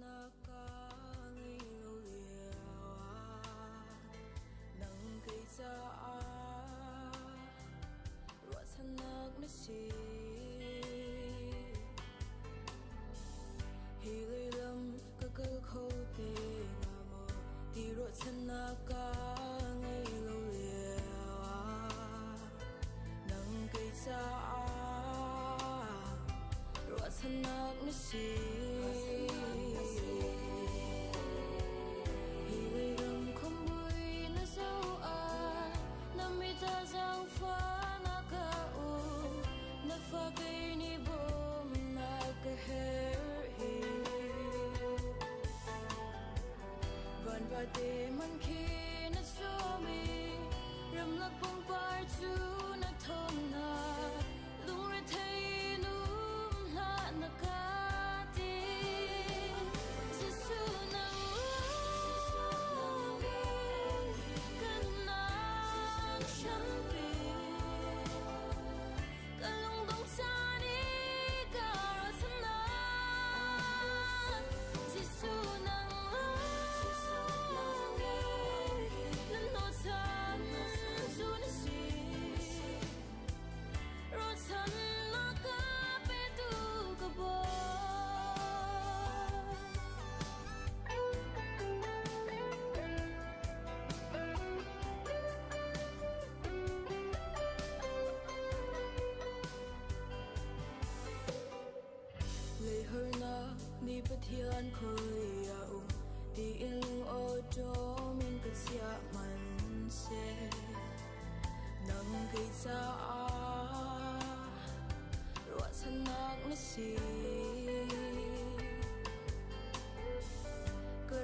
Ruahchannak ka ngei lo lio ah nang kei caah ruahchannak na si. Hi lei ka kal kho te hnga maw ti ruahchannak ka ngei lo lio ah nang kei caah ruahchannak na si. Hi leiram khuambui na zoh ah na mit ah zaangfah na ka um na fa kei nih bawmnak ka herh hi. Van vate man khi na sum i ramlak pangpar cu na thawm hna lungrethei in um hlah na ka ti. Jesuh nang lawng kan nak hrampi ka lungdong caan i ka ruahchannak Jesuh nang lawng na hnawhchan cu na si ruahchannak ka petu ka Bawi. Leihharnak ni Pathian khoi a um tiin lung awṭawm in ka chiah hmanhseh nang kei caah ruahchannak na si. Ka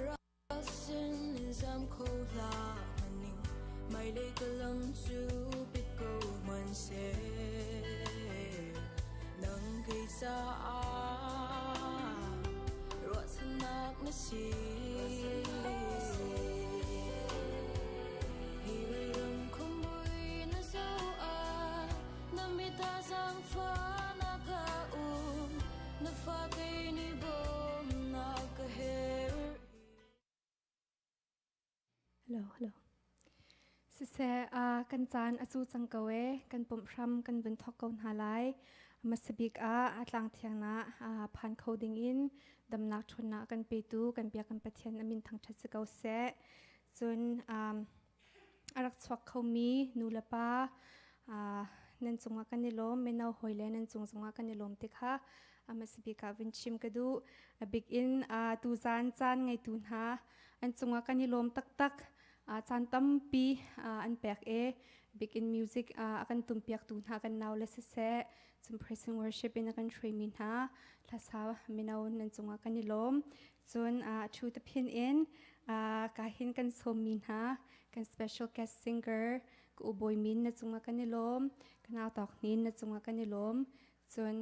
Sin in zam kho hlah hmanning hmailei ka lam cu pit ko hmanhseh nang kei caah ruahchannak na si. Hi leiram khuamui na zoh ah na mit ah zaangfah ka um na fa kei nih bawmnak ka herh. Hello, hello. Siseh, kan caan a cu cang ko e. Kan pumh hram kan vun thok ko hna lai. Hmasabik ah a tlang thiang na phan kho ding in damnak ṭhawnnak kan petu kan biak kan Pathian a min thangṭhat si ko seh. Cun a rak chuak khomi nu le pa nan cungah kan i lawm mino hawi le nan cung zongah kan i lawm ti kha hmasabik ah vun chim ka duh. A bik in tuzaan caan ngeitu hna an cungah kan i lawm taktak. Caan tampi an pek e bik in music a kan tumpiaktu hna kan nau le siseh cun praise and worship in a kan hruaimi hna hlasa mino nan cungah kan i lawm. Cun thu te phin in ka hin kan sawmmi hna kan special guest singer ka u Bawi Min na cungah kan i lawm, ka nau Tawk Hnin na cungah kan i lawm. Cun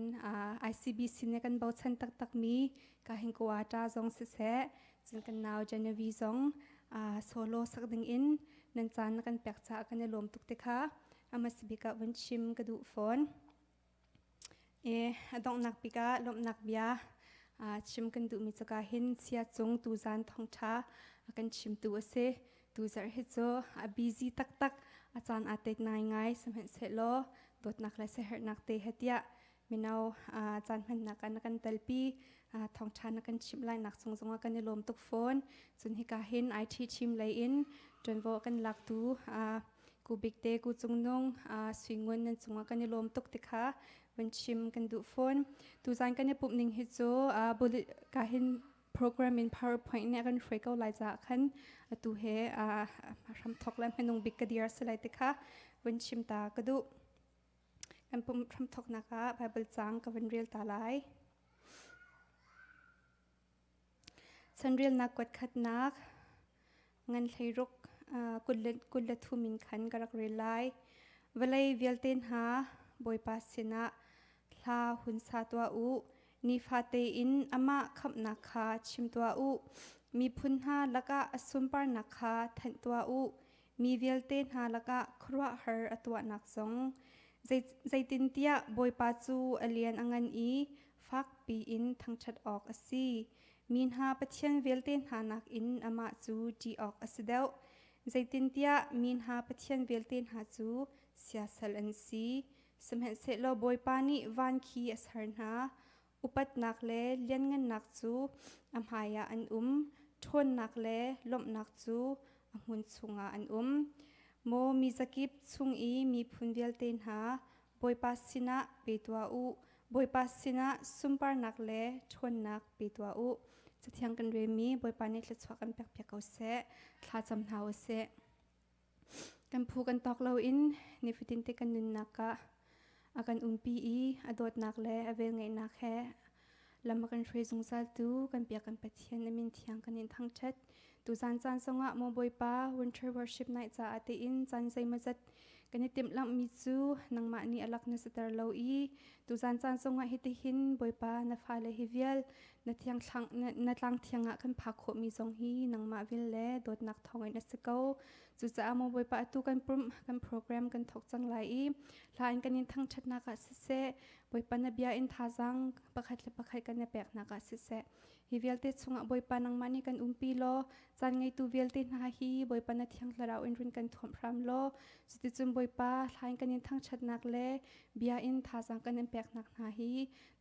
ICBC ne kan bochan taktakmi ka hin ko ata zong siseh, cun kan nau Genevieve zong solo sak ding in nan caan na kan pek caah kan i lawm tuk te kha amasibik ah vun chim ka duh fawn. E a donghnak bik ah lawmhnak bia chim kan duhmi cu ka hin chia cung tuzan thawngṭha a kan chimtu a si. Tuzarh hi cu a busy taktak, a caan aa tet ngaingai sihmanhsehlaw dawtnak le siaherhnak te he tiah mino caan hmannak ah na kan telpi thawngṭha na kan chimh lainak cung zongah kan i lawm tuk fawn. Cun hika hin IT team lei in ṭuanvo kan laktu Ku Bikte, Ku Cung Nung, Sui Ngun nan cungah kan i lawm tuk ti kha van chim kan duh fawn. Tuzan kan i pumh ning hi cu ka hin program in PowerPoint nih a kan hruai ko lai caah khan atu he hramthok le hmanung bik ka dir si lai ti kha van chim ta ka duh. Kan pumh hramthoknak ah Bible caang ka van rel ta lai. Chanrialnak kuatkhatnak ngan 16 23 in khan ka rak rel lai. Vawlei vialte hna Bawipa sinah hla hun sa tuah u. Nifate in amah khamhnak kha chim tuah u. Miphun hna lakah a sunparnak kha thanh tuah u. Mi vialte hna lakah khuaruahhar a tuahnak zong. Zeitintiah Bawipa cu a lian a ngan i fakpi in thangṭhat awk a si. Mi hna pathian vialte hna nakin amah cu ṭih awk a si deuh. Zeitintiah mi hna pathian vialte hna cu siasal an si. Sihmanhsehlaw Bawipa nih van khi a ser hna. Upatnak le lianngannak cu a hmaiah an um. Ṭhawnnak le lawmhnak cu a hmun chungah an um. Maw mi zakip chung i miphun vialte hna, Bawipa sinah pe tuah u. Bawipa sinah sunparnak le ṭhawnnak pe tuah u. Cathiang kan relmi Bawipa nih thluachuah kan pekpiak ko seh. Thlacam hna u sih. Kan phu kan tawk loin nifatin te kan nunnak ah a kan umpi i a dawtnak le a velngeihnak he lam a kan hruai zungzaltu kan biak kan Pathian a min thiang kan in thangṭhat. Tuzan caan zongah maw Bawipa winter worship night caah tiin caan zeimawzat kan i timhlamhmi cu nangmah nih a lak na siter lo i tuzan caan zongah hitihin Bawipa na fale hi vial na thiang na tlang thiang ah kan phak khawhmi zong hi nangmah vil le dawtnak thawngin a si ko. Cucaah maw Bawipa, atu kan pumh kan program kan thawk cang lai i hla in kan in thangṭhatnak ah siseh, Bawipa na bia in thazaang pakhat le pakhat kan i peknak ah siseh, hi vialte chungah Bawipa nangmah nih kan umpi law caan ngeitu vialte hna hi Bawipa na thiang thlarau in run kan thuamh hram law, cuticun Bawipa, hla in kan in thangṭhatnak le bia in thazaang kan in peknak hna hi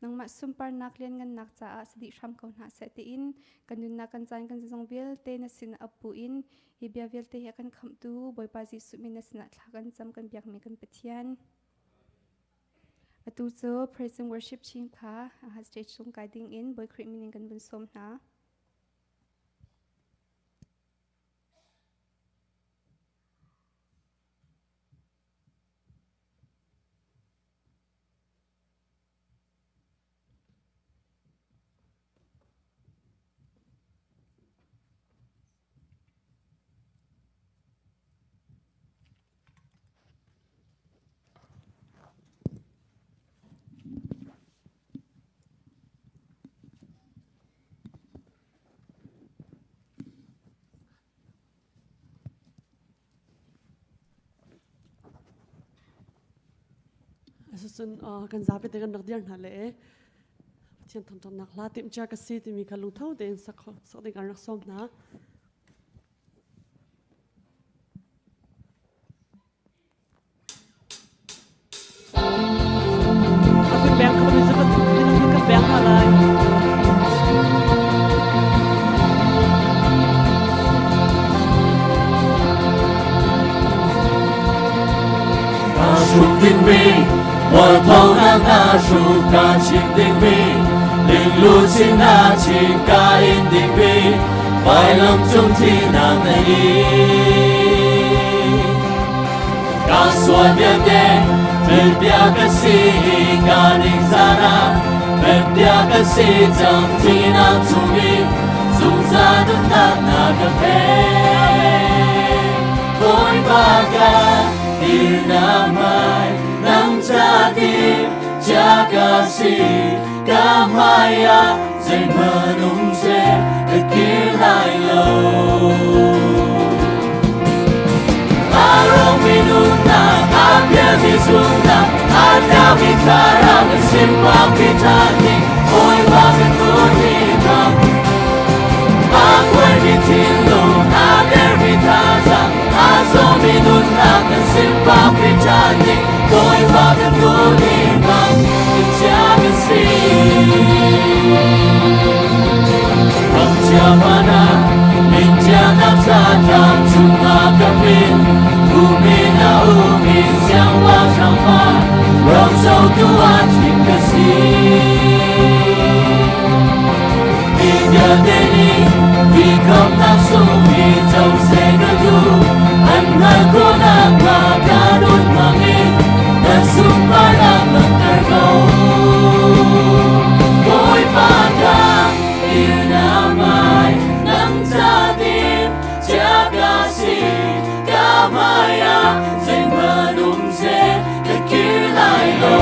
nangmah sunparnak lianngannak caah si dih hram ko hna seh tiin kan nunnak kan caan kan zong vialte na sin appu in hi bia vialte hi a kan khamhtu Bawipa Jesuh min na sinah thla kan cam, kan biakmi kan Pathian. Atu cu praise and worship team kha stage cung kai ding in Bawi Khrih min in kan vun sawm hna. Asicun kan zapi te kan rak dir hna le Pathian thangṭhatnak hla timhcia ka si timi kha lungtho tein sak sak ding an rak sawm hna. Aku beng ka mi zabat ka beng ha lai. Ta suk ding mi mualphonak na hruk ka chim ding mi linglu chin na chin ka in ding mi vailam cung thinak na in ka sual vialte thilbia ka si ka ning zana pemtia ka si cang thinak chung in zungzal nunnak na ka pe Bawipa ka dirnak mai nang cha tim cha ka si ka hmai ah zeihmanh um seh ka kir lai lo. Arong minunnak a pialmi zumnak a tlaumi thlarau na simpak pi ṭhan Bawipa kan ni bang a khuaimi thinlung a dermi thazaang a zawmi nunnak na simpak pi ṭhan Bawipa kan ni bang chia kan si ram chia mana min chia nak sa tlang chungah ka min umi na umi siang pa hrang pa ram zo tu a thim ka si mi vialte nih vi kham nak sung mi cho se ka du an hngal khawhnak hnga ka nun hmangin na sunparnak langhter ko. Bawipa ka irnamai nang ca tim chia ka si ka hmai ah zeihmanh um seh ka kir lai lo.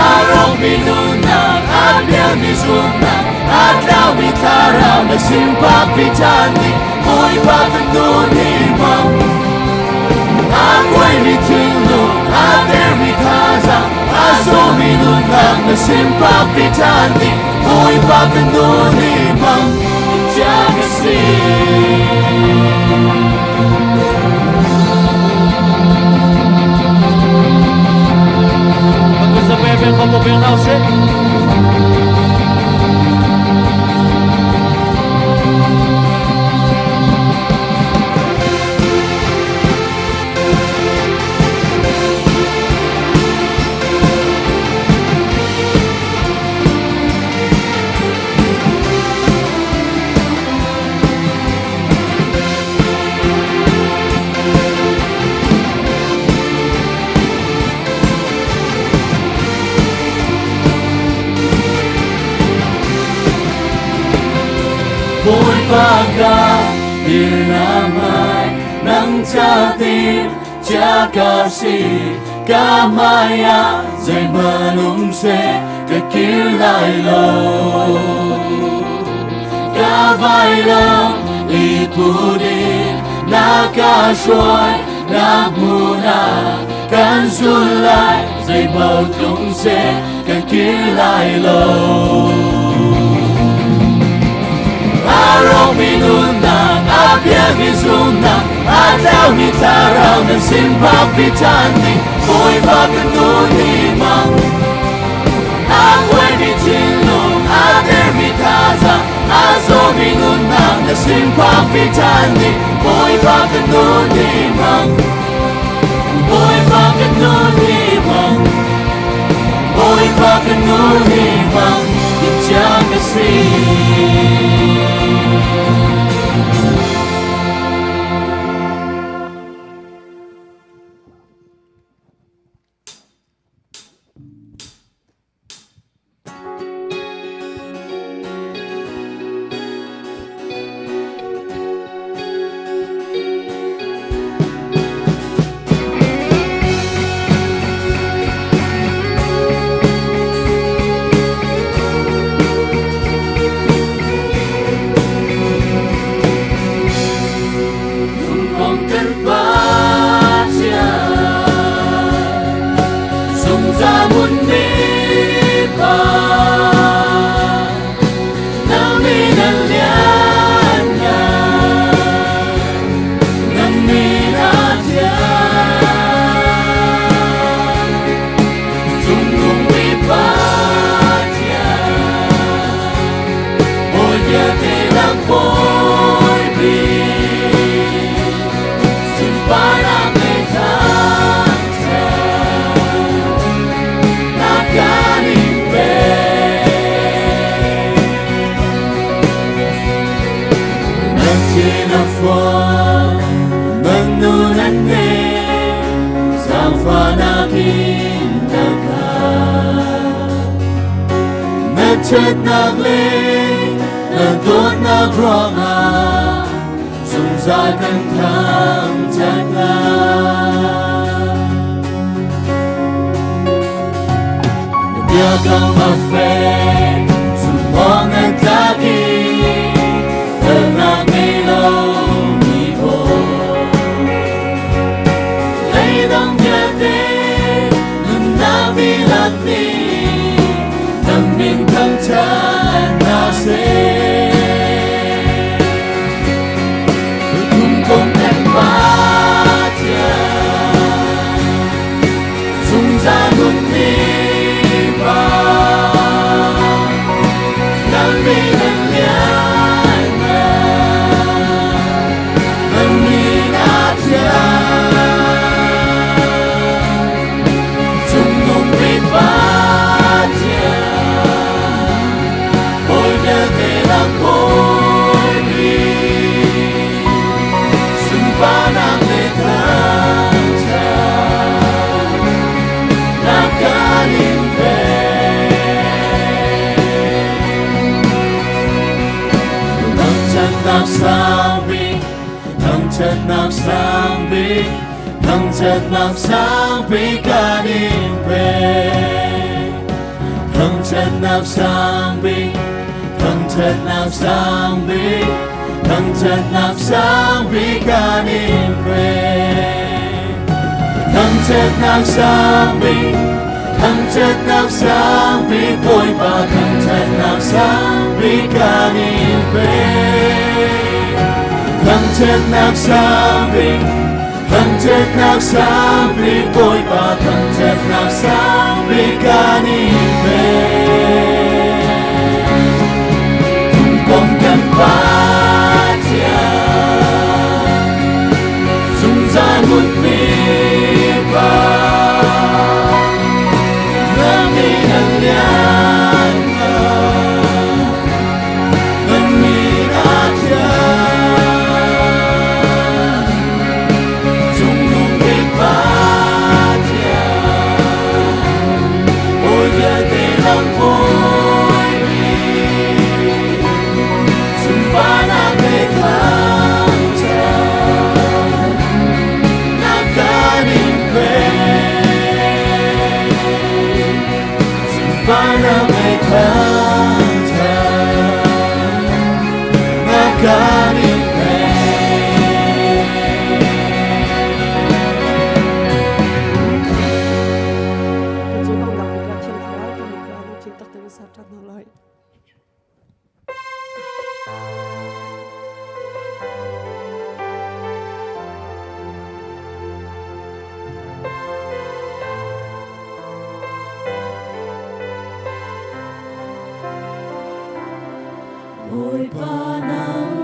Arongmi nunnak a pialmi zumhnak a tlaumi thlarau na simpak pi ṭhan ding Bawipa kan nun hi hmang a kuaimi thinlung a dermi thazaang a zawmi nunnak. Na sin pak pi ṭhan ding Bawipa kan nun i hmang Timhcia ka si. Bawipa ka dirnak mai nang ca tim chia ka si ka hmai ah zeihmanh um seh ka kir lai lo ka vailam i pudin na ka hruai na hmun ah kan zul lai zeipaoh tlung seh kan kir lai lo. A rawkmi nunnak, a pialmi zumnak, a tlaumi thlarau nan sin phakpi ṭhan ding Bawipa kan nun hi hmang. A kuaimi thinlung, a dermi thazaang, a zawmi nunnak na sin phakpi ṭhan ding Bawipa kan nun hi hmang. Bawipa kan nun hi hmang. Bawipa kan nun hi hmang. Timhcia ka si. Lungkong kan Pathian, zungzal hmunmi Pa, nang min a lianngan, nang min a thiang. Cungnung bik Pathian, Bawi vialte lak Bawi bik, sunparnak le thangṭhat na kan in pek. Na thin a fuan, na nun a hnek, zaangfahnak in na khat. Na ṭhatnak le na dawtnak ruangah zungzal kan thangṭhat lai. Na biakam a fek, zumhawk na tlak i hngalhnak ngei lomi pawl. Leidang vialte nunnak dihlak nih nang min thangṭhat hna seh. Thumkomh kan Pathian, zungzal hmunmi Pa, nang min a lianngan, nang min a thiang. Cungnung bik Pathian, Bawi vialte lak Bawi bik, sunparnak le thangṭhat na kan in pek. Thangṭhatnak sang bik, thangṭhatnak sang bik, thangṭhatnak sang bik kan in pek. Thangṭhatnak sang bik, thangṭhatnak sang bik, thangṭhatnak sang bik kan in pek. Thangṭhatnak sang bik, Thangṭhatnak sang bik Bawipa, thangṭhatnak sang bik kan in pek. Thangṭhatnak sang bik, thangṭhatnak sang bik Bawipa, thangṭhatnak sang bik kan in pek. Thungkom kan Pathian, zungzal hmunmi Pa. Nang in a lianngan, nan min a thiang. Cungnung bik Pathian, bawi vialte lam bawi bik, sunparnak le thangṭhat na kan in pek. Sunparnak le thangṭhat na kan in pek. Cu donghnak bik ah Thiang Thlarau timi kha lungthin tak tein sa ṭhan hna lai. Bawipa nang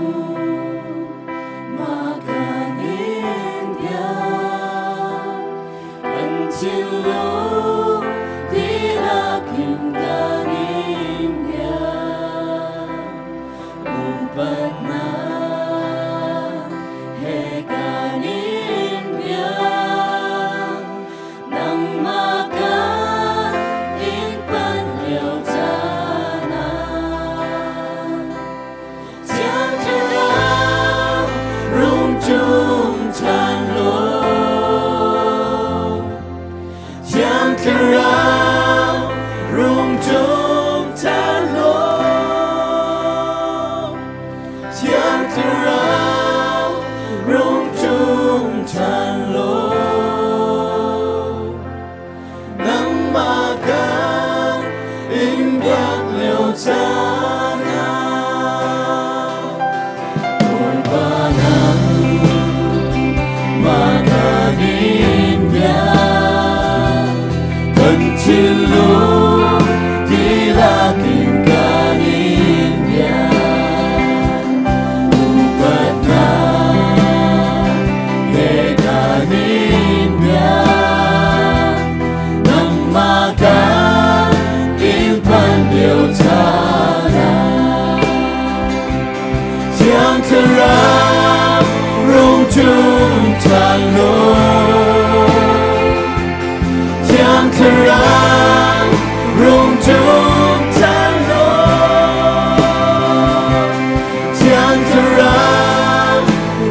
makan in biak kan thinlung dihlak in kan in biak upatnak he kan in biak nangmah kan in panh lio caan ah Thiang Thlarau rung ṭum ṭhan law Thiang Thlarau rung ṭum ṭhan law Thiang Thlarau rung ṭum ṭhan law nangmah kan in biak lio caan ah Bawipa nangmah kan in biak kan thinlung dihlak in kan in biak upatnak he kan in biak nangmah kan in phan lio caan ah Thiang Thlarau rung ṭum ṭhan law Thiang Thlarau rung ṭum ṭhan law Thiang Thlarau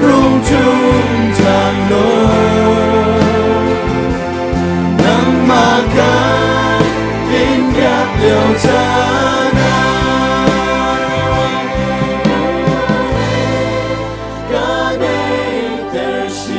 rung ṭum ṭhan law nangmah kan in biak lio caan ah ka neihter si.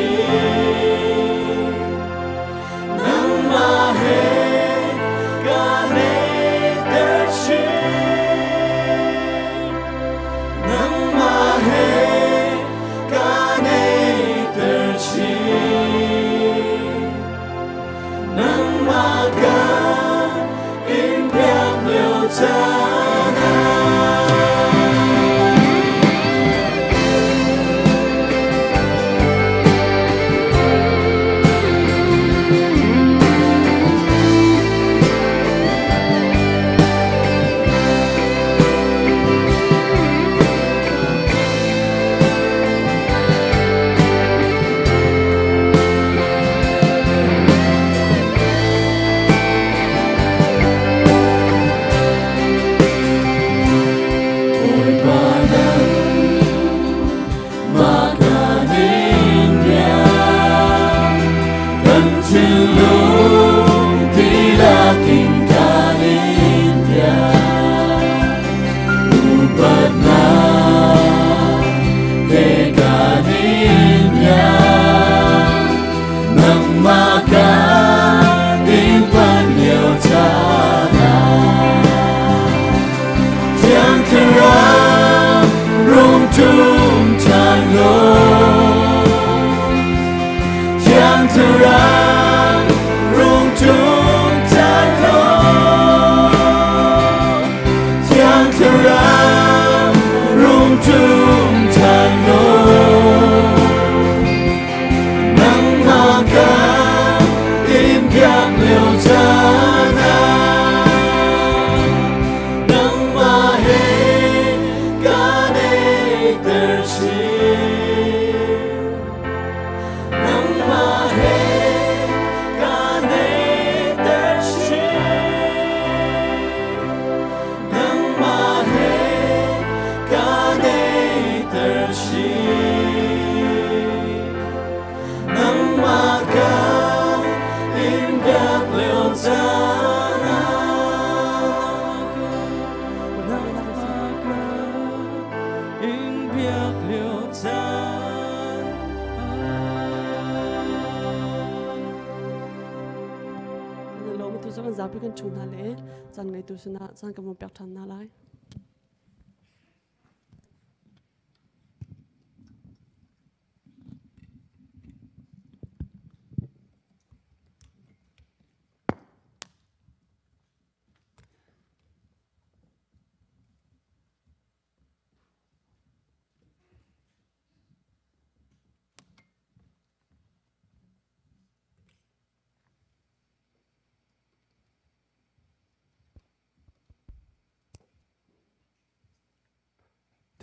Tu cu kan zapi kan ṭhu hna le caan ngeitu sinah caan kan vun pek ṭhan hna lai.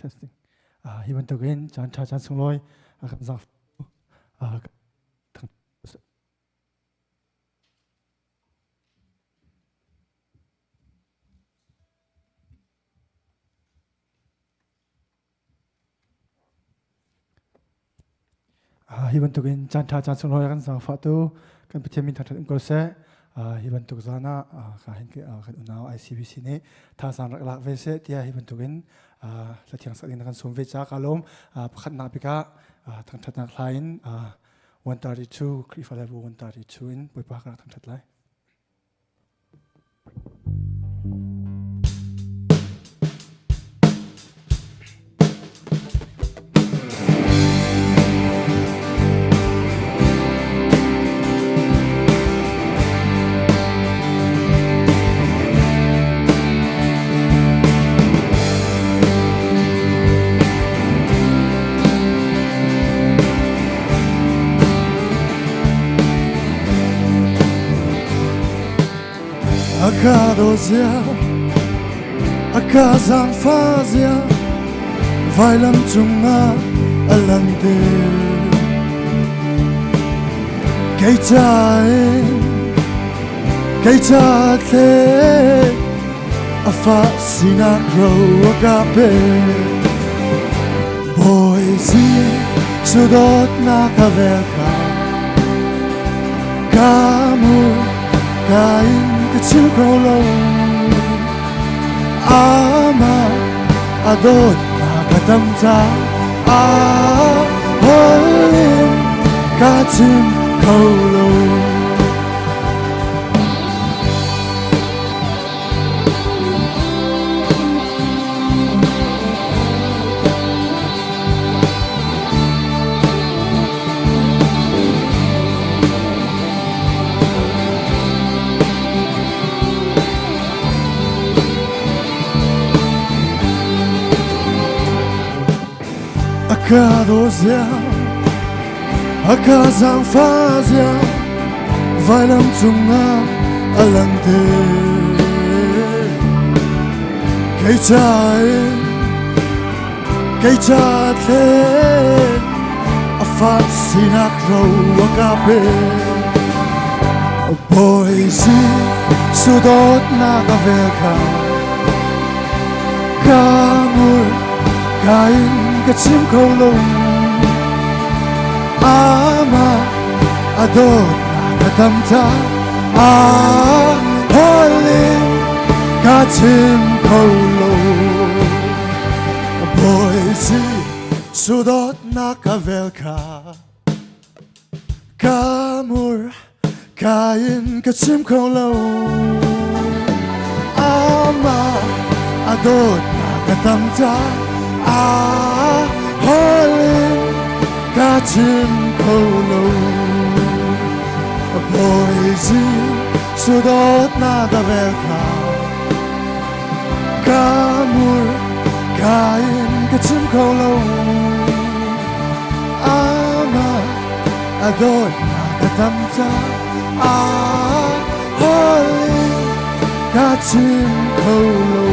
Testing. Hi bantukin caan ṭha caan sunglawi a kan zang Hi bantukin caan ṭha caan sunglawi kan zaangfahtu kan Pathian min thangṭhat um ko seh. Hi bantuk zaan ah ka hin kan unau ICBC nih thazaang rak lak ve seh tiah hi bantukin hlathiang sak ding na kan sawm ve caah ka lawm. Pakhatnak bik ah thangṭhatnak hla in 132 Khrihfa level 132 in Bawipa ka rak thangṭhat lai. Akadozia akazangfazia vailam cungah alangte kei ca in kei ca thle a fa sinak ro a ka pe Bawi Jesuh dawtnak a vel kha ka mu ka in ka chim kho lo amah a dawtnak a tam ca a hol in ka chim kho lo. Akadozia akazangfazia vailam cungah alang te kei ca in kei ca thle a fa sinak ro a ka pe Bawi Jesuh dawtnak a vel kha ka mur ka in ka chim kho lo amah a dawtnak a tam ta a holin ka chim kho lo Bawi Jesuh dawtnak a vel kha ka mur ka in ka chim kho lo amah a dawtnak a tam ca a holin ka chim kho lo Bawi Jesuh dawtnak a vel kha ka mur ka in ka chim kho lo amah a dawtnak a tam ca a holin ka chim kho lo.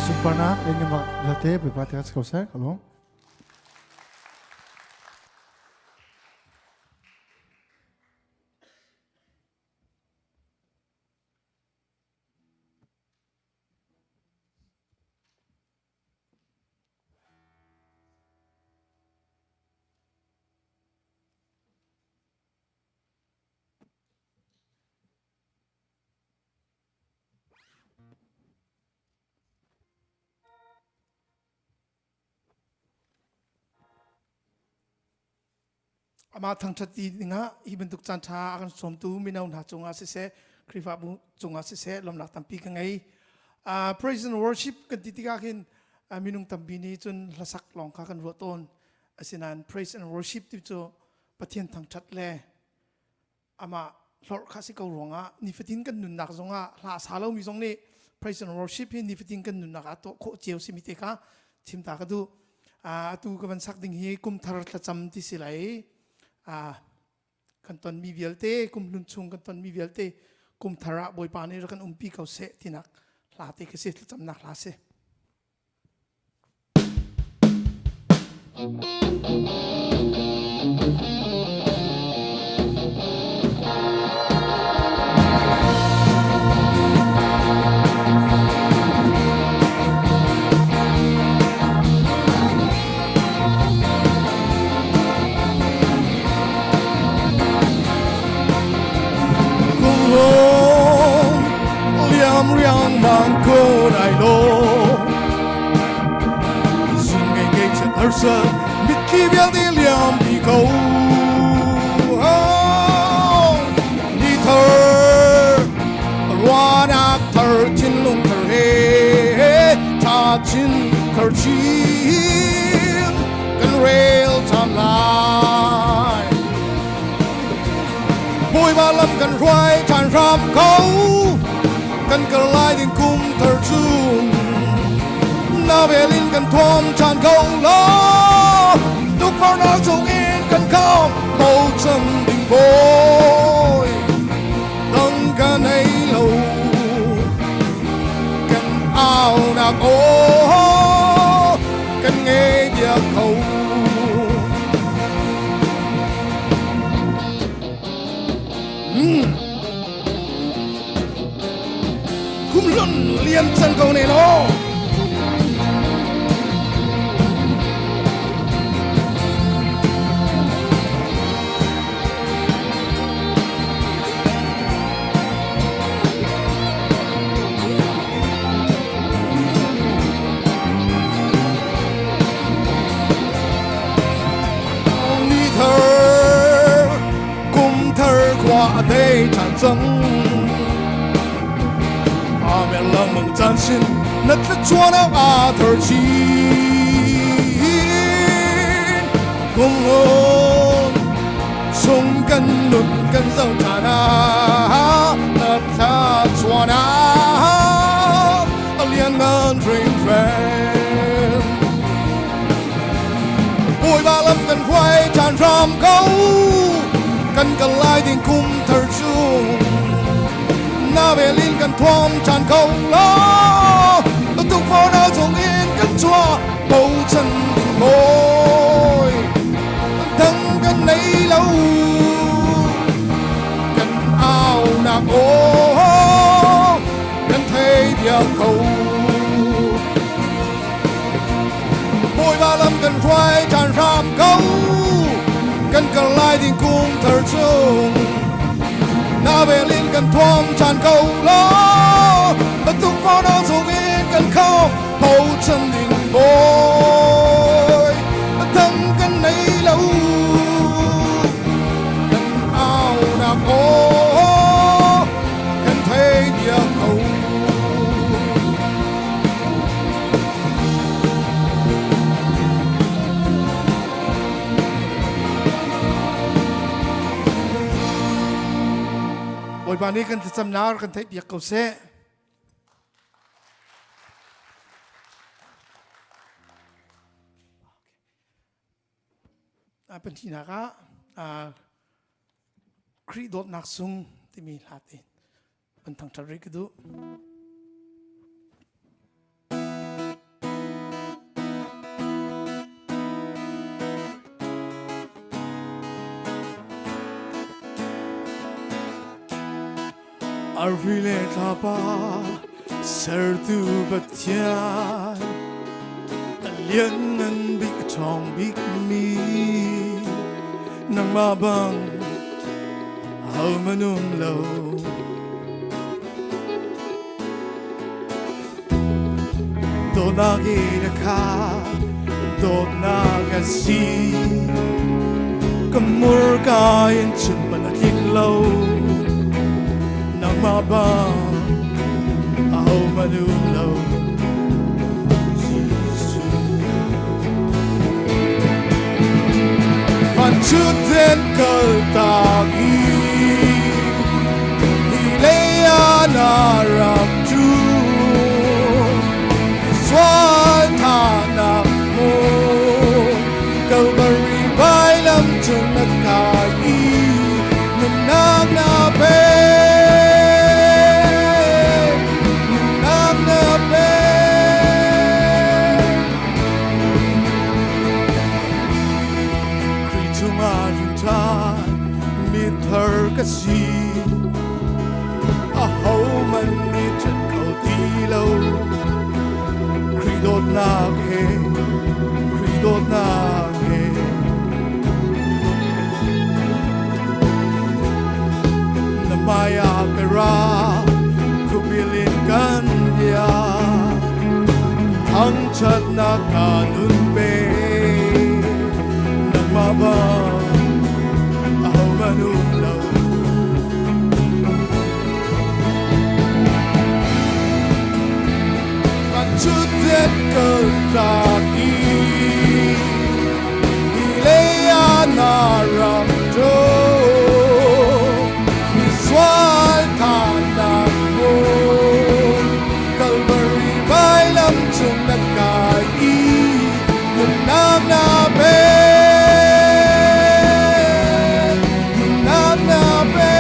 Sunparnak engemaw vialte Bawipa te ko seh ka lawm. Amah thangṭhat ti dingah hi bantuk caan ṭha a kan sawmtu mino hna cungah siseh, Khrihfabu cungah siseh lawmnak tampi ka ngei. Praise and worship kan ti tikah khin minung tampi nih cun hlasak lawng kha kan ruah tawn. Asinain praise and worship ti cu Pathian thangṭhat le amah hlorh kha si ko ruangah nifatin kan nunnak zongah hla sa lomi zong nih praise and worship hi nifatin kan nunnak ah tuah khawh cio simi te kha chim ta ka duh. Atu ka van sak ding hi kum thar thlacam ti si lai. Kan tonmi vialte kum hlun chung kan tonmi vialte kum thar ah Bawipa nih rak kan umpi ko seh tinak hla te khi si, thlacamnak hla si. Liam riangmang ko dai lo Sun ngei ngei chen harsa mitthli vialte liam di ko Ni thar ruahnak thar thinlung thar he tha chin thar chin kan rel than lai Bawipa lam kan hruai ṭhan hram ko kan kal lai ding kum thar chung na vel in kan thuam ṭhan ko law tukforhnak chung in kan kham bochan ding bawi dang ka nei lo kan aunak aw kan ngei bia kho. Kum hlun liam cang ko ne law. Ni thar kum thar khua a dei ṭhan cang. Amen lengmang caan sin na tlachuan ah aa thar chin. Kum ngun chung kan nun kan zoh ṭhan ah na thlachuan ah a lianngan hringhran. Bawipa lam kan hruai ṭhan hram ko kan kal lai ding kum thar chung na vel in kan thuam ṭhan ko law tukforhnak chung in kan chuah bochan ding bawi dang kan nei lo kan aunak aw kan thei bia ko. Bawipa lam kan hruai ṭhan hram ko kan kal lai ding kum thar chung na vel in kan thuam ṭhan ko law tukforhnak chung in kan kham bochan ding bawi dang kan nei lo kan aunak aw kan thei bia ko. Bawipa nih kan thlacamnak kan theihpiak ko seh. Pahnihnak ah Khrih dawtnak sung timi hla te van thangṭhat rih ka duh. Arfi le thlapa sertu Pathian a lianngan bik a ṭhawng bik mi nangmah bang ahohmanh um lo. Dawtnak in a khat, dawtnak a si. Ka murka in chim man a tling lo. Nangmah bang ahohmanh um lo. Van chuten kal tak i hi lei ah na rak cu sual thanak mu Calvary vailam cung na kai i nunnak na pe nunnak na pe. Khrih chungah rinṭhan mi thar ka si. Ahohmanh nih ṭhen kho ti lo. Khrih dawtnak he, Khrih dawtnak he. Na hmai ah ka ra, khuapil in kan bia. Thangṭhatnak ka nun pe. Nangmah bang ahohmanh um lo. Van chutet kal tak i hi lei ah na rak ṭo. Misual thanak hmun Calvary vailam cung na kai i nunnak na pe. Nunnak na pe.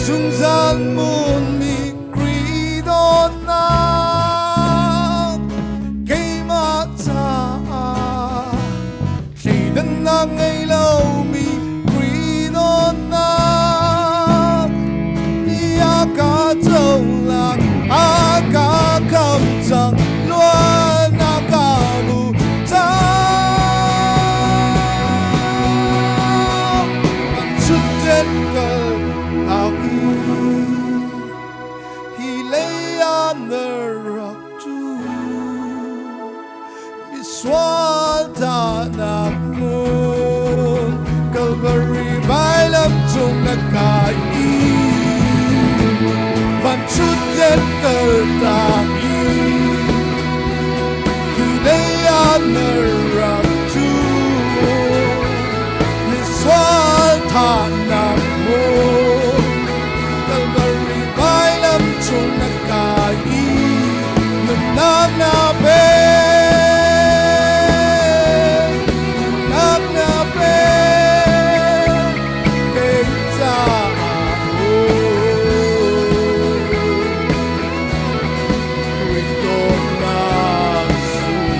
Zungzal munmi Khrih dawtnak keimah caah thleidannak ngei lomi Khrih dawtnak a ka cohlang a ka kham cang luatnak ka hmu cang. Chuttet kal tak i hi lei ah na rak cu misual tahnak hmun Calvary vailam cung na kai i van chuttet kal tak i hi lei ah na rak cu misual thahnak hmun Calvary vailam cung na kai i nunnak na pe nunnak na pe kei caah Khrih dawtnak sung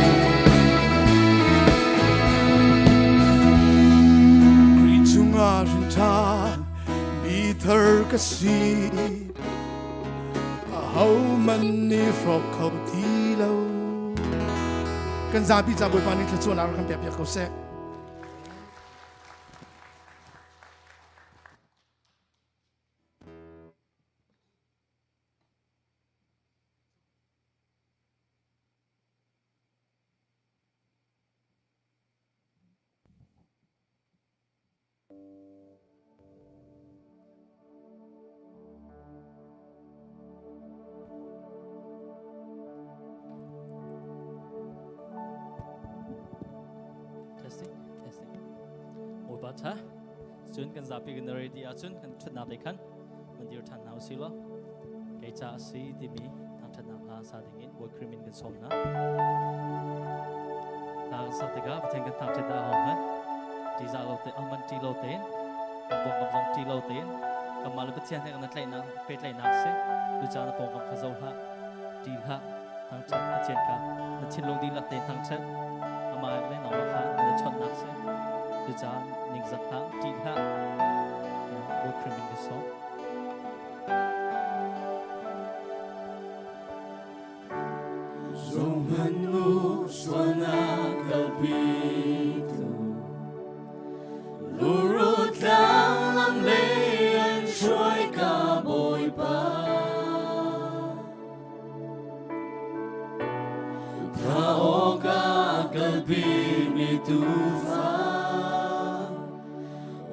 Khrih chungah hrinṭhan mi thar ka si. Ahohmanh nih hrawk kho ti lo. Kan zapi ca Bawipa nih thluachuahnak rak kan pek piak ko seh. Testing, testing. Bawipa tha. Cun kan zapi kan ready ahcun kan ṭhatnak lei khan van dir ṭhan hna usih law kei ca a si timi thangṭhatnak hla sa dingin Bawi Khrih min kan sawm hna. Hla kan sak tikah Pathian kan thangṭhat dah hong hmanh ṭihzah lo te ahman ṭih lo tein kan pawngkam zong ṭih lo tein kanmah le Pathian he kan tlaihnak pehtlaihnak si tucaan na pawngkam kha zoh hlah ṭih hlah thangṭhat Pathian kha na thinlung dihlak tein thangṭhat amah le nangmah kha na chawnhnak si cucaah ningzak hlah ṭih hlah Bawi Khrih min kan sawm. Zohhmanh u sualnak kalpitu luru. biapi mi tuufa.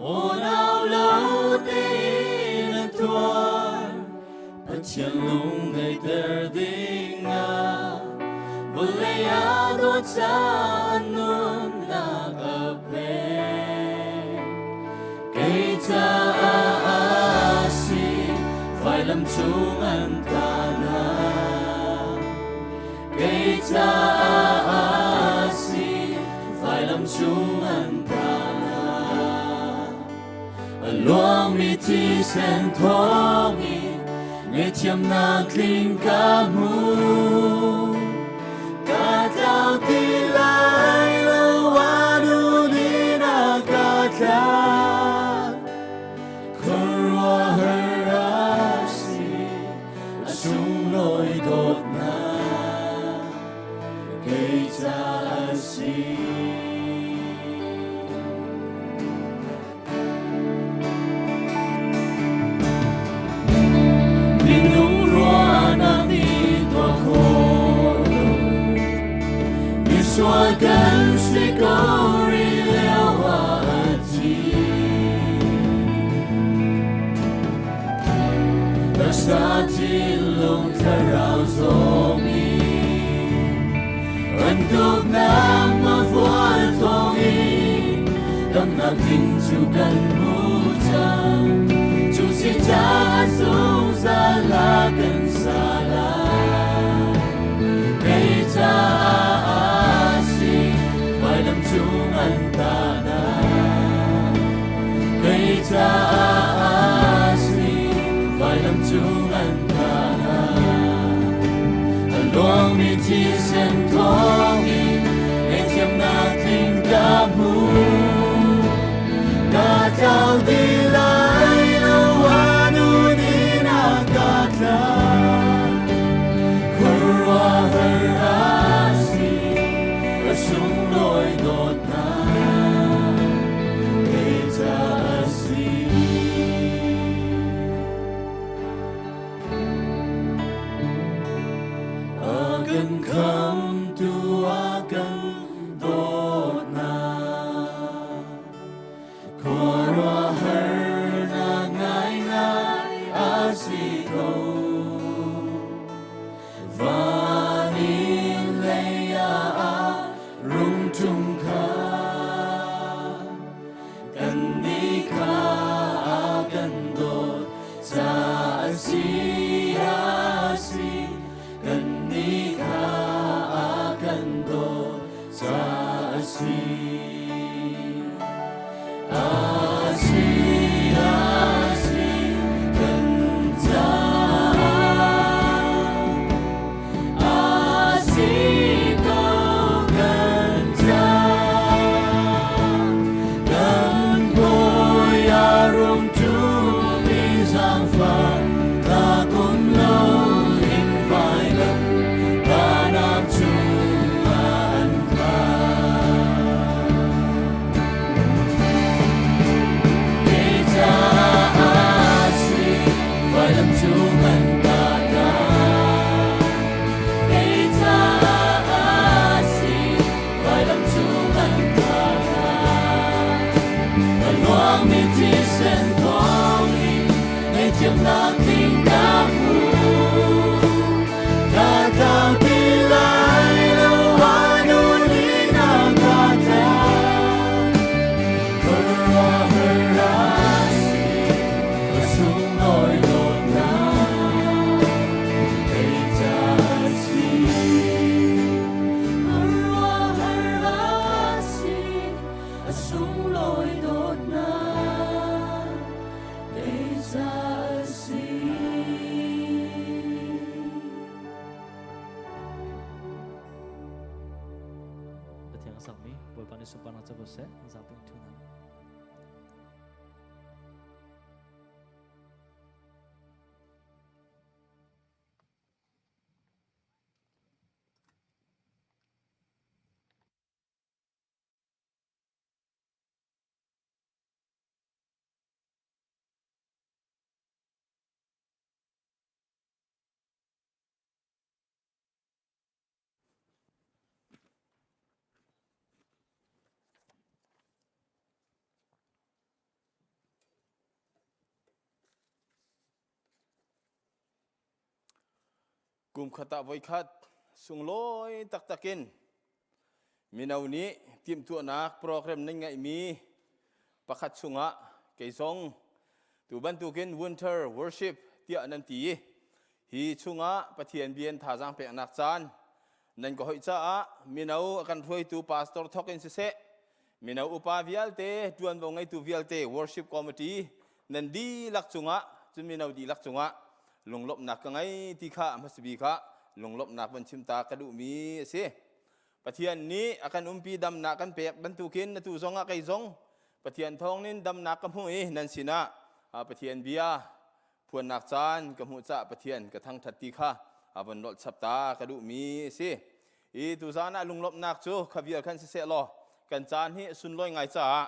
Aw lo tein a tuar, Pathian lung daihter dingah vawlei ah dawt caan nunnak a pek. Kei caah a si, vailam cung an tahnak. Kei caah a si, vailam cung an tahnak. A luangmi thisen thawngin ngaihthiamnak tling ka hmu. Ka tlau ti lai lo, a nu nih a ka tlak. Khuaruahhar a si, a sunglawi dawtnak kei ca a si. Minung ruahnak nih tuah khawh lo, misual kan si ko rih lio ah a thi. Taksa thinlung thlarau zong in an tuknak mavual thawngin damnak ding cu kan hmu cang. Cu si caah zungzal a kan sa lai. Kei caah a si, vailam cung an tahnak. Kei caah a si, vailam cung an tahnak. A luangmi thisen thawngin ngaihthiamnak tling ka hmu. Ka tlau ti lai lo, a nu nih a ka tlak. Khuaruahhar a si, a sunglawi dawtnak kei ca a si. A kan khamtu a kan dawtnak khuaruahharnak ngaingai a si ko. Van in lei ah rung ṭum kha kannih kha a kan dawt ca a si, a si, kannih kha a kan dawt ca a si. A si, a si, kan caah a si ko kan caah. Kan Bawi a rung ṭum i zaangfah nak um loin vailam tahnak cungah an phak. Kei caah a si, vailam cung an tahnak. Kei caah a si, vailam cung an tahnak. A luangmi thisen thawngin ngaihthiamnak tling ka hmu. Ka tlau ti lai lo, a nu nih a ka tlak. Khuaruahhar a si, a sunglawi dawtnak kei ca a si. Khuaruahhar a si, a sunglawi dawtnak kei ca a si. Pathian a sakmi Bawipa nih sunparnak co ko seh. Zapi in thu hna. Kum khat ah voikhat sunglawi taktak in mino nih timhtuahnak program nan ngeihmi pakhat chungah kei zong tu bantukin winter worship tiah nan ti i hi chungah Pathian bia in thazaang peknak caan nan ka hoih caah mino a kan hruaitu pastor thok in siseh mino upa vialte ṭuanvo ngeitu vialte worship committee nan dihlak cungah cun mino dihlak cungah lunglawmhnak ka ngei ti kha a hmasa bik ah lunglawmhnak van chim ta ka duhmi a si. Pathian nih a kan umpi damnak kan pek bantukin atu zongah kei zong Pathian thawngin damnak ka hmuh i nan sinah Pathian bia phuannak caan ka hmuh caah Pathian ka thangṭhat ti kha a von lolh chap ta ka duhmi a si. I tuzaan ah lunglawmhnak cu kha vial khan siseh law kan caan hi sunlawi ngai caah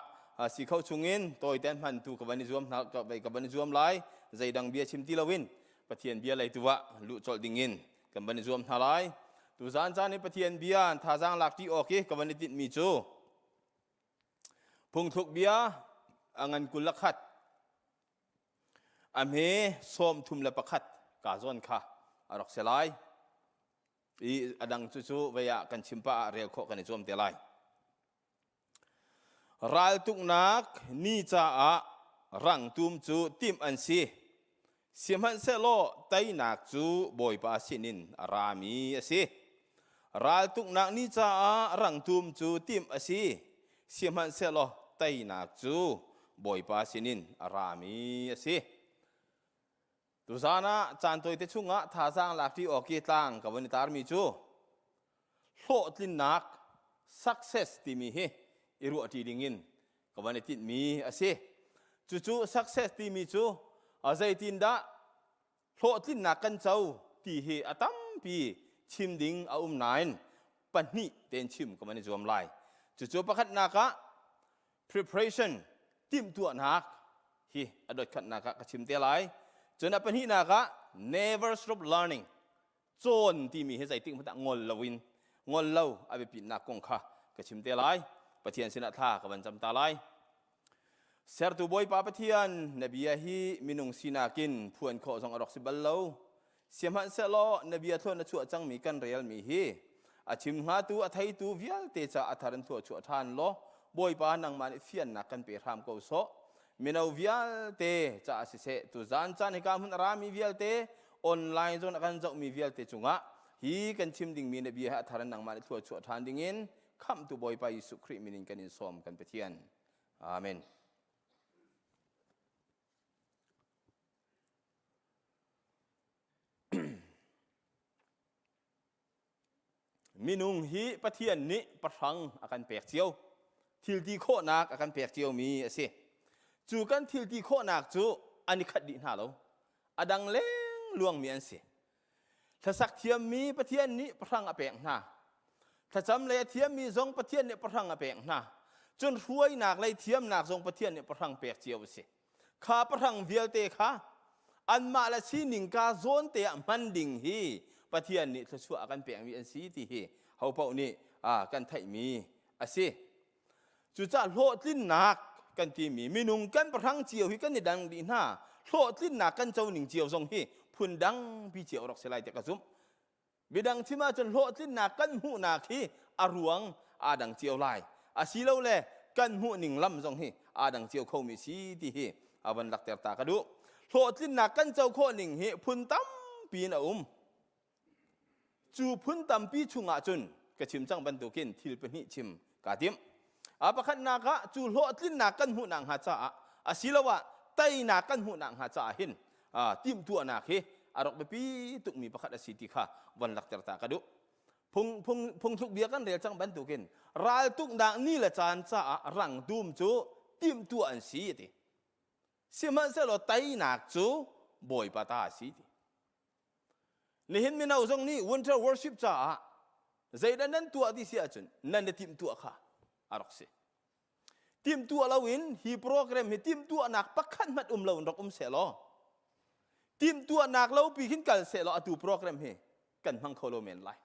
si kho chungin tawiten hman tu ka van i zuam hna ka van i zuam lai zeidang bia chim ti loin Pathian bia lei tu ah luh colh dingin kan van i zuam hna lai. Tuzaan caan i Pathian bia thazaang lak ṭi awk i ka van i tinhmi cu phungthluk bia a ngan 21 a hme 31 ka zawn kha a rak si lai. I a dang cu cu vei ah kan chim pah ah rel khawh kan i zuam te lai. Raltuknak ni caah rangtum cu timh an si. Sihmanhsehlaw teinak cu Bawipa sinin a rami a si. Raltuknak ni caah rangtum cu timh a si. Sihmanhsehlaw teinak cu Bawipa sinin a rami a si. Tuzaan ah caan tawite chungah thazaang lakṭi awk i tlang ka von i tarmi cu hlawhtlinnak success timi hi i ruahṭi dingin ka van i tinhmi a si. Cucu success timi cu zeitindah hlawhtlinnak kan co ti hi a tampi chim ding a um nain pahnih tein chim ka van i zuam lai. Cucu pakhatnak ah preparation timhtuahnak hi a dotkhatnak ah ka chim te lai. Cun a pahnihnak ah never stop learning cawn timi hi zeitik hmanh ah ngol loin ngol lo a biapitnak kong kha ka chim te lai. Pathian sinah thla ka van cam ta lai. Sertu Bawipa Pathian na bia hi minung sinak in phuan khawh zong a rak si bal lo. Sihmanhsehlaw na bia thlawn na chuah cangmi kan relmi hi a chim hngatu a theitu vialte ca a thar in thuah chuah ṭhan law Bawipa nangmah nih fiannak kan pe hram ko sawh. Mino vialte caah siseh tuzaan caan hika hmun a rami vialte online zong a kan zohmi vialte cungah hi kan chim dingmi na bia he a thar in nangmah nih thlua chuah ṭhan dingin khamhtu Bawipa Jesuh Khrih min in kan in sawm kan Pathian. Amen. Minung hi Pathian nih pahrang a kan pek cio. Thil ti khawhnak a kan pek ciomi a si. Cu kan thil ti khawhnak cu an i khat dih hna lo. A dang leng luangmi an si. Hlasak thiammi Pathian nih pahrang a pek hna. Thlacam lei a thiammi zong Pathian nih pahrang a pek hna. Cun hruainak lei thiamnak zong Pathian nih pahrang pek cio a si. Kha pahrang vialte kha anmah le sining ka zawn te ah hman ding hi Pathian nih thluachuah a kan pekmi an si ti hi hopaoh nih kan theihmi a si. Cucaah hlawhtlinnak kan timi minung kan pahrang cio hi kan i dang dih hna. Hlawhtlinnak kan co ning cio zong hi phun dang pi cio rak si lai tiah ka zumh. Midang chim ahcun hlawhtlinnak kan hmuhnak hi a ruang aa dang cio lai. Asilole kan hmuh ning lam zong hi aa dang cio khomi si ti hi a van lakter ta ka duh. Hlawhtlinnak kan co khawh ning hi phun tampi in a um. Cu phun tampi chungah cun ka chim cang bantukin thil pahnih chim kaa tim. A pakhatnak ah cu hlawhtlinnak kan hmuhnak hnga caah asiloah teinak kan hmuhnak hnga caah hin timhtuahnak hi a rak biapi tukmi pakhat a si ti kha von lakter ta ka duh. Phung, phung, phungthluk bia kan rel cang bantukin raltuknak ni le caan caah rangtum cu timhtuah an si a ti. Sihmanhsehlaw teinak cu Bawipa ta a si ti. Nihin mino zong nih winter worship caah zeidah nan tuah ti si ahcun nan i timhtuah kha a rak si. Timhtuah loin hi program hi timhtuahnak pakhat hmanh um loin rak um sehlaw timhtuahnak lo pi khin kal sehlaw atu program hi kan hmang kho lo men lai.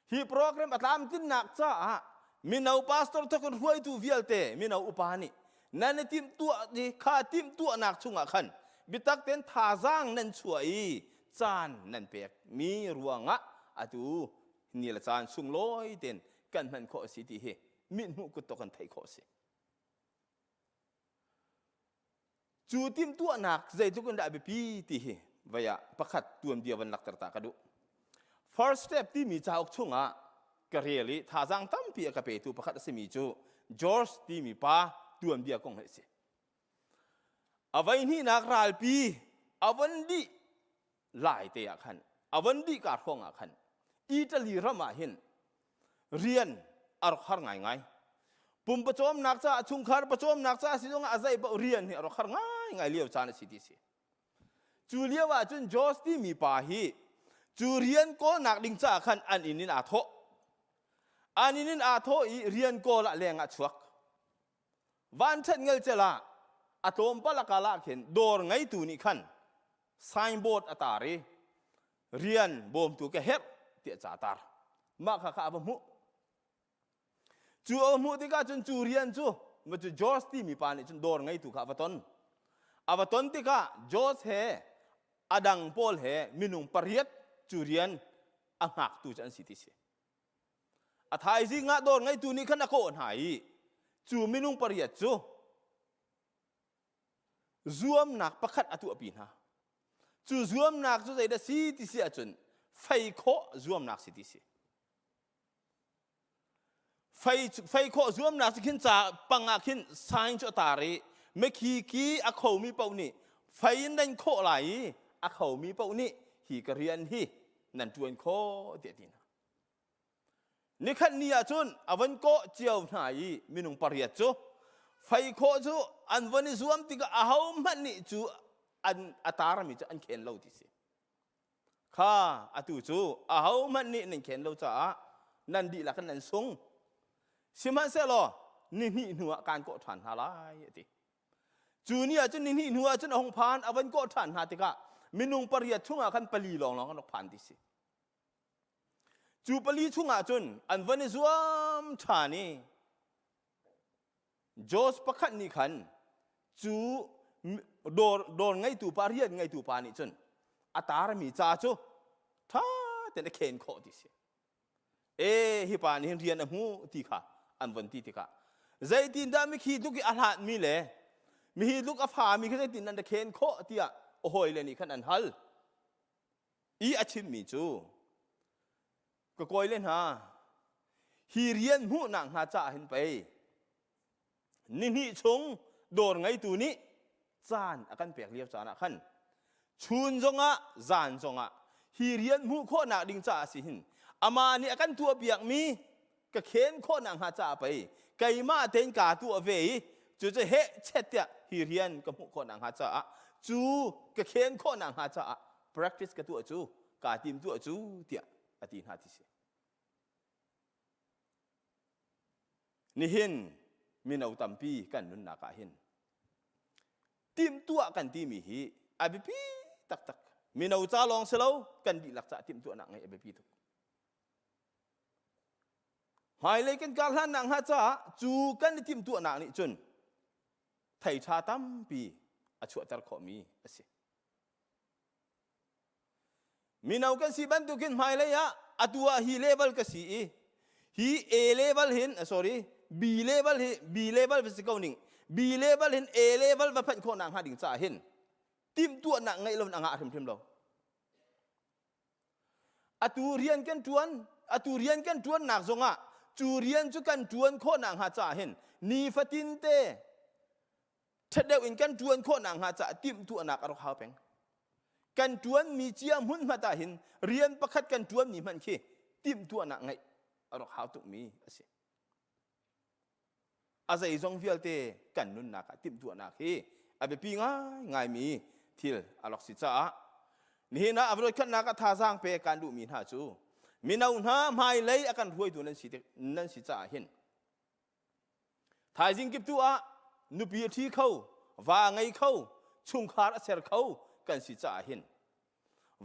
Hi program a tlamtlinnak caah mino pastor thawkin hruaitu vialte mino upa nih nan i timhtuah i kha timhtuahnak chungah khan biatak tein thazaang nan chuah i. caan nan pek mi ruangah atu ni le caan sunglawi ten kan hman khawh a si ti hi mithmuh kuttok kan theih khawh a si. Cu timhtuahnak zeitluk in dah a biapi ti hi vei ah pakhat tuanbia van lakter ta ka duh. First Step timi cauk chungah ka rel i thazaang tampi a ka petu pakhat a simi cu George timi pa tuanbia kong hi a si. A voihnihnak ralpi a von dih lai te ah khan a von dih ka hrawng ah khan Italy ram ah hin rian a rak har ngaingai. Pum pawcawmnak caah chungkhar pawcawmnak caah si zongah a zei paoh rian hi a rak har ngaingai lio caan a si ti si. Cu lio ah cun Josh timi pa hi cu rian kawlnak ding caah khan an inn in aa thawh. An inn in aa thawh i rian kawl ah leng ah chuak. Vanṭhat ngelcel ah a tlawmpal a kal ah khin dawr ngeitu nih khan signboard a tar i rian bawmtu ka herh tiah ca tar. Mah kha kha a va hmuh. Cu a va hmuh tikah cun cu rian cu ma cu George timi pa nih cun dawr ngeitu kha a va ton. A va ton tikah George he a dang pawl he minung pariat cu rian a hngaktu cu an si ti si. A thaizing ah dawr ngeitu nih khan a kawh hna i cu minung pariat cu zuamnak pakhat a tuahpi hna. Cu zuamnak cu zeidah si ti si ahcun fei khawh zuamnak si ti si. Fei, fei khawh zuamnak cu khin ca pang ah khin sign cu a tar i mikhi ki a khomi paoh nih fei in nan khawh lai i a khomi paoh nih hi ka rian hi nan ṭuan khawh tiah ti hna. Nikhat ni ah cun a von kawh cio hna i minung pariat cu fei khawh cu an von i zuam tikah ahohmanh nih cu an a tarmi cu an khen lo ti si. Kha atu cu ahohmanh nih nan khen lo caah nan dihlak in nan sung. Sihmanhsehlaw ni hnih hnu ah kaan kawh ṭhan hna lai a ti. Cu ni ah cun ni hnih hnu ah cun a hung phan a von kawh ṭhan hna tikah minung pariat chungah khan pali lawnglawng an rak phan ti si. Cu pali chungah cun an von i zuam ṭhan i Josh pakhat nih khan cu dawr, dawr ngeitu pa rian ngeitu pa nih cun a tarmi ca cu ṭha tein a khen khawh ti si. E hi pa nih hin rian a hmu ti kha an von ti tikah zeitindah mikhi tluk i a hlatmi le mihi tluk a fami kha zeitin nan ra khen khawh tiah a hawile nih khan an hal. I a chimmi cu ka kawile hna hi rian hmuhnak hnga caah hin pei nihnih chung dawr ngeitu nih caan a kan pek lio caan ah khan chun zongah zan zongah hi rian hmuh khawhnak ding caah si hin amah nih a kan tuahpiakmi ka khen khawhnak hnga caah pei keimah tein kaa tuah ve i cucu heh chet tiah hi rian ka hmuh khawhnak hnga caah cu ka khen khawhnak hnga caah practice ka tuah cu kaa tim tuah cu tiah a ti hna ti si nihin mino tampi kan nunnak ah hin timhtuah kan timi hi a biapi taktak mino ca lawng si lo kan dihlak ca timhtuahnak ngeih a biapi tuk Hmailei kan kar hlannak hnga caah cu kan i timhtuahnak nih cun thei ṭha tampi a chuahter khawhmi a si. Mino kan si bantukin hmailei ah atu ah hi level ka si i hi A level hin sorry B level hi B level va si ko ning B level hin A level va phanh khawhnak hnga ding caah hin timhtuahnak ngeih lo in a ngah hrimhrim lo. Atu rian kan ṭuan, atu rian kan ṭuannak zongah cu rian cu kan ṭuan khawhnak hnga caah hin nifatin te ṭhat deuh in kan ṭuan khawhnak hnga caah timhtuahnak a rak hau peng. Kan ṭuanmi cia hmunhmat ah hin rian pakhat kan ṭuanmi hmanh khi timhtuahnak ngeih a rak hau tukmi a si. A zeizong vialte kan nunnak ah timhtuahnak hi a biapi ngaingaimi thil a rak si caah nihin ah a voikhatnak ah thazaang pe kan duhmi hna cu mino hna hmailei a kan hruaitu nan si nan si caah hin thaizing kiptu ah nupi a ṭhi kho va ngei kho chungkhar a ser kho kan si caah hin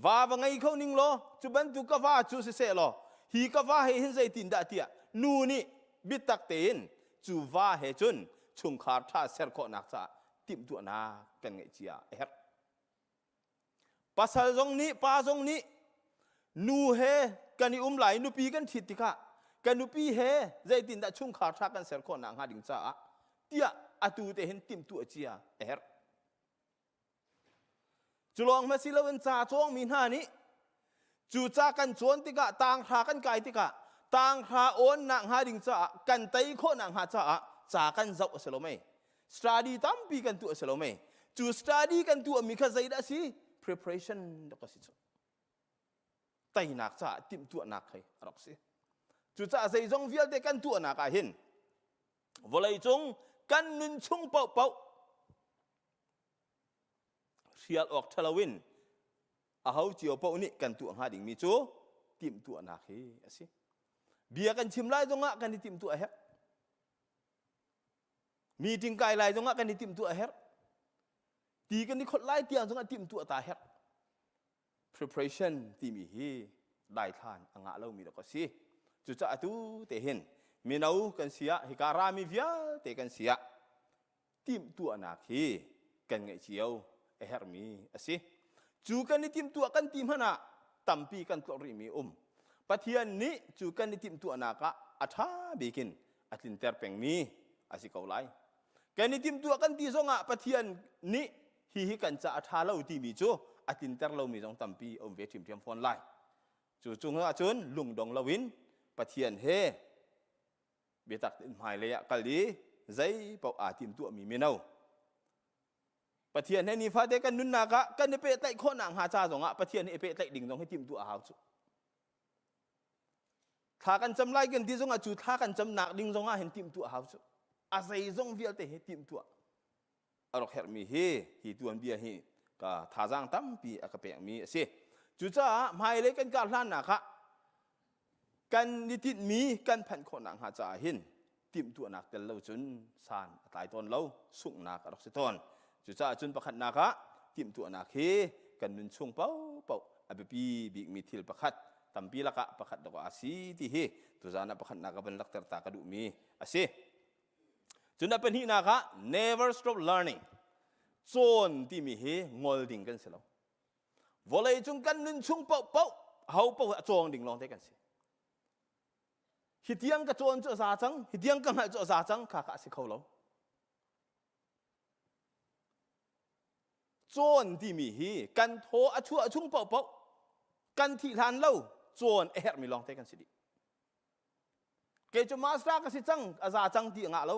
Va va ngei kho ning law cu bantuk ka va cu siseh law hi ka va he hin zeitin dah tiah nu nih biatak tein cu va he cun chungkhar ṭha ser khawhnak caah timhtuahnak kan ngeih cia a herh. Pasal zong nih pa zong nih nu he kan i um lai nupi kan ṭhit tikah kan nupi he zeitindah chungkhar ṭha kan ser khawh nakhnga ding caah tiah atu te hin timhtuah cia a herh. Cu lawng hmanh si loin ca cawngmi hna nih cu ca kan cawn tikah tanghra kan kai tikah tanghra awnnak hnga ding caah kan tei khawhnak hnga caah ca kan zoh a si lo mei? Study tampi kan tuah a si lo mei? Cu study kan tuahmi kha zeidah a si? Preparation rak a si cu. Teinak caah timhtuahnak hei a rak si. Cucaah zeizong vialte kan tuahnak ah hin vawleicung kan nun chung paohpaoh hrial awk ṭhalo in aho cio paoh nih kan tuah hnga dingmi cu timhtuahnak hi a si. Bia kan chim lai zongah kan i timhtuah a herh. Meeting kai lai zongah kan i timhtuah a herh. Ti kan i kholh lai tiang zongah timhtuah ta herh. Preparation timi hi daithlan a ngah lomi dok a si. Cucaah atu te hin mino kan si ah hika rami vialte kan si ah timhtuahnak hi kan ngeih cio a herhmi a si. Cu kan i timhtuah kan ti hmanh ah tampi kan tlorh rihmi um. Pathian nih cu kan i timhtuahnak ah a ṭha bik in a tlinter pengmi a si ko lai. Kan i timhtuah kan ti zongah Pathian nih hihi kan ca a ṭha lo timi cu a tlinter lomi zong tampi a um ve ṭhiamṭhiam fawn lai. Cu cungah cun lungdong loin Pathian he biatak tein hmailei ah kal i zei paoh aa timtuahmi mino Pathian he nifate kan nunnak ah kan i pehtlaih khawhnak hnga ca zongah Pathian he i pehtlaih ding zong hi timtuah a hau cu. Thla kan cam lai kan ti zongah cu thla kan camnak ding zongah hin timtuah a hau cu. A zeizong vialte hi timtuah a rak herhmi hi hi tuanbia hi ka thazaang tampi a ka pekmi a si. Cucaah hmailei kan kar hlannak ah kan i tinhmi kan phanh khawh nakhnga caah hin timhtuahnak tel lo cun san a tlai tawn lo, sunghnak a rak si tawn. Cucaah cun pakhatnak ah timhtuahnak hi kan nun chung paohpaoh a biapi bikmi thil pakhat tampi lakah pakhat dawh a si ti hi tuzaan ah pakhatnak ka van lakter ta ka duhmi a si. Cun a pahnihnak ah never stop learning. Cawn timi hi ngol ding kan si lo. Vawlei cung kan nun chung paohpaoh ho paoh a cawng ding lawng te kan si. Hi tiang ka cawn cu a za cang, hi tiang ka hngalh cu a za cang kha kha a si kho lo. Cawn timi hi kan thaw a chuah chung paohpaoh kan thih hlan lo cawn a herhmi lawng te kan si dih. Kei cu master ka si cang a za cang ti a ngah lo.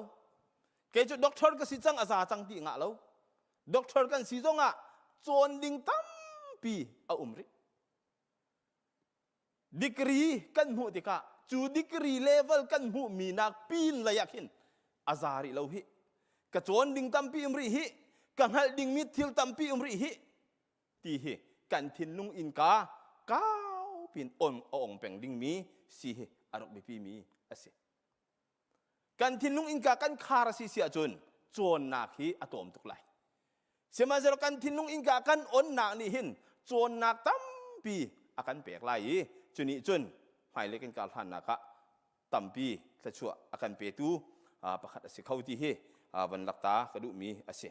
Kei cu doctor ka si cang a za cang ti a ngah lo. Doctor kan si zongah cawn ding tampi a um rih. Degree kan hmuh tikah cu degree level kan hmuhmi nak pin lei ah khin a za rih lo hi. Ka cawn ding tampi um rih hi. Ka hngalh dingmi thil tampi um rih hi. Ti hi kan thinlung innka kau pin on a ong peng dingmi si hi a rak biapimi a si. Kan thinlung innka kan khar a si si ahcun cawnnak hi a tlawm tuk lai. Sihmanhsehlaw kan thinlung innka kan onnak nih hin cawnnak tampi a kan pek lai i cu nih cun hmailei kan kar hlannak ah tampi thluachuah a kan petu pakhat a si kho ti hi van lakta ka duhmi a si.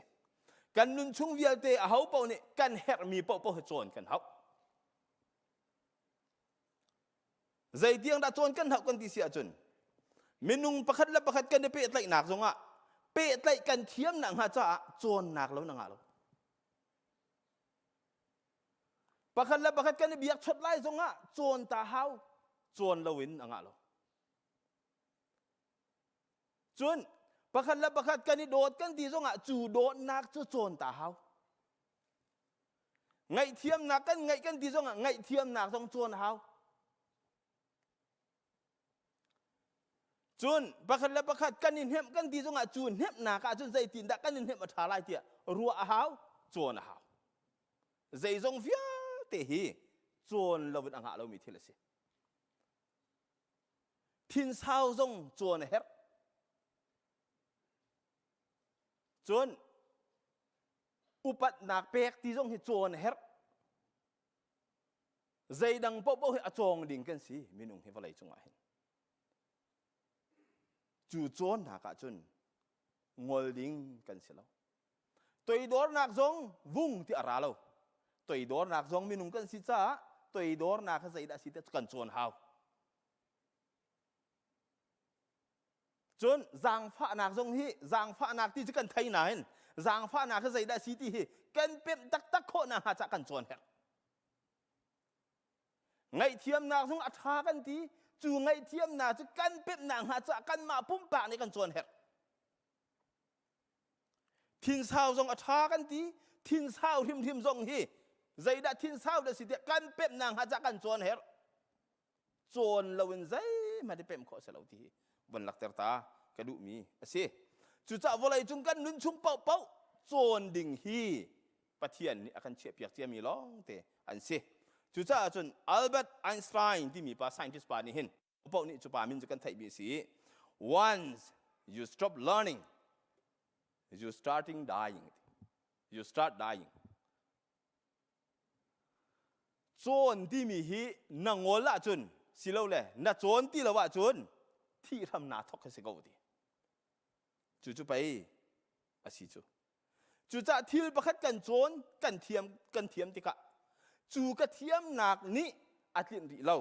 Kan nun chung vialte aho paoh nih kan herhmi paohpaoh hi cawn kan hauh. Zeitiang dah cawn kan hauh kan ti si ahcun minung pakhat le pakhat kan i pehtlaihnak zongah pehtlaih kan thiamnak hnga caah cawnnak lo na ngah lo. Pakhat le pakhat kan i biakchawt lai zongah cawn ta hau, cawn loin a ngah lo. Cun pakhat le pakhat kan i dawt kan ti zongah cu dawtnak cu cawn ta hau. Ngaihthiamnak kan ngaih kan ti zongah ngaihthiamnak zong cawn hau. Cun pakhat le pakhat kan i hnemh kan ti zongah cu hnemhnak ah cun zeitindah kan i hnemh a ṭha lai tiah ruah a hau, cawn a hau. Zeizong vialte hi cawn loin a ngah lomi thil a si. Thinsau zong cawn a herh. Cun upatnak pek ti zong hi cawn a herh. Zeidang paohpaoh hi a cawng ding kan si minung hi vawlei cungah hin. Cu cawnnak ah cun ngol ding kan si lo. Toidornak zong vung ti a ra lo. Toidornak zong minung kan si caah toidornak hi zeidah si ti kan cawn hau. Cun zaangfahnak zong hi zaangfahnak ti cu kan thei nain zaangfahnak hi zeidah si ti hi kan pemh taktak khawh nakhnga cah kan cawn herh. Ngaihthiamnak zong a ṭha kan ti cu ngaihthiamnak cu kan pemh nakhnga cah kanmah pumpak nih kan cawn herh. Thinsau zong a ṭha kan ti thinsau hrimhrim zong hi zeidah thinsau dah si tiah kan pemh nakhnga cah kan cawn herh. Cawn loin zeihmanh i pemh khawh a si lo ti hi von lakter ta ka duhmi a si. Cucaah vawlei cung kan nun chung paohpaoh cawn ding hi Pathian nih a kan chiahpiak ciami lawngte an si. Cucaah cun Albert Einstein timi pa scientist pa nih hin paoh nih cu pa min cu kan theihmi a si i once you stop learning you starting dying you start dying Cawn timi hi na ngol ahcun silole na cawn ti lo ahcun thih hram naa thok khi si ko ti. Cucu pei a si cu. Cucaah thil pakhat kan cawn kan thiam kan thiam tikah cu ka thiamnak nih a tlinh rih lo.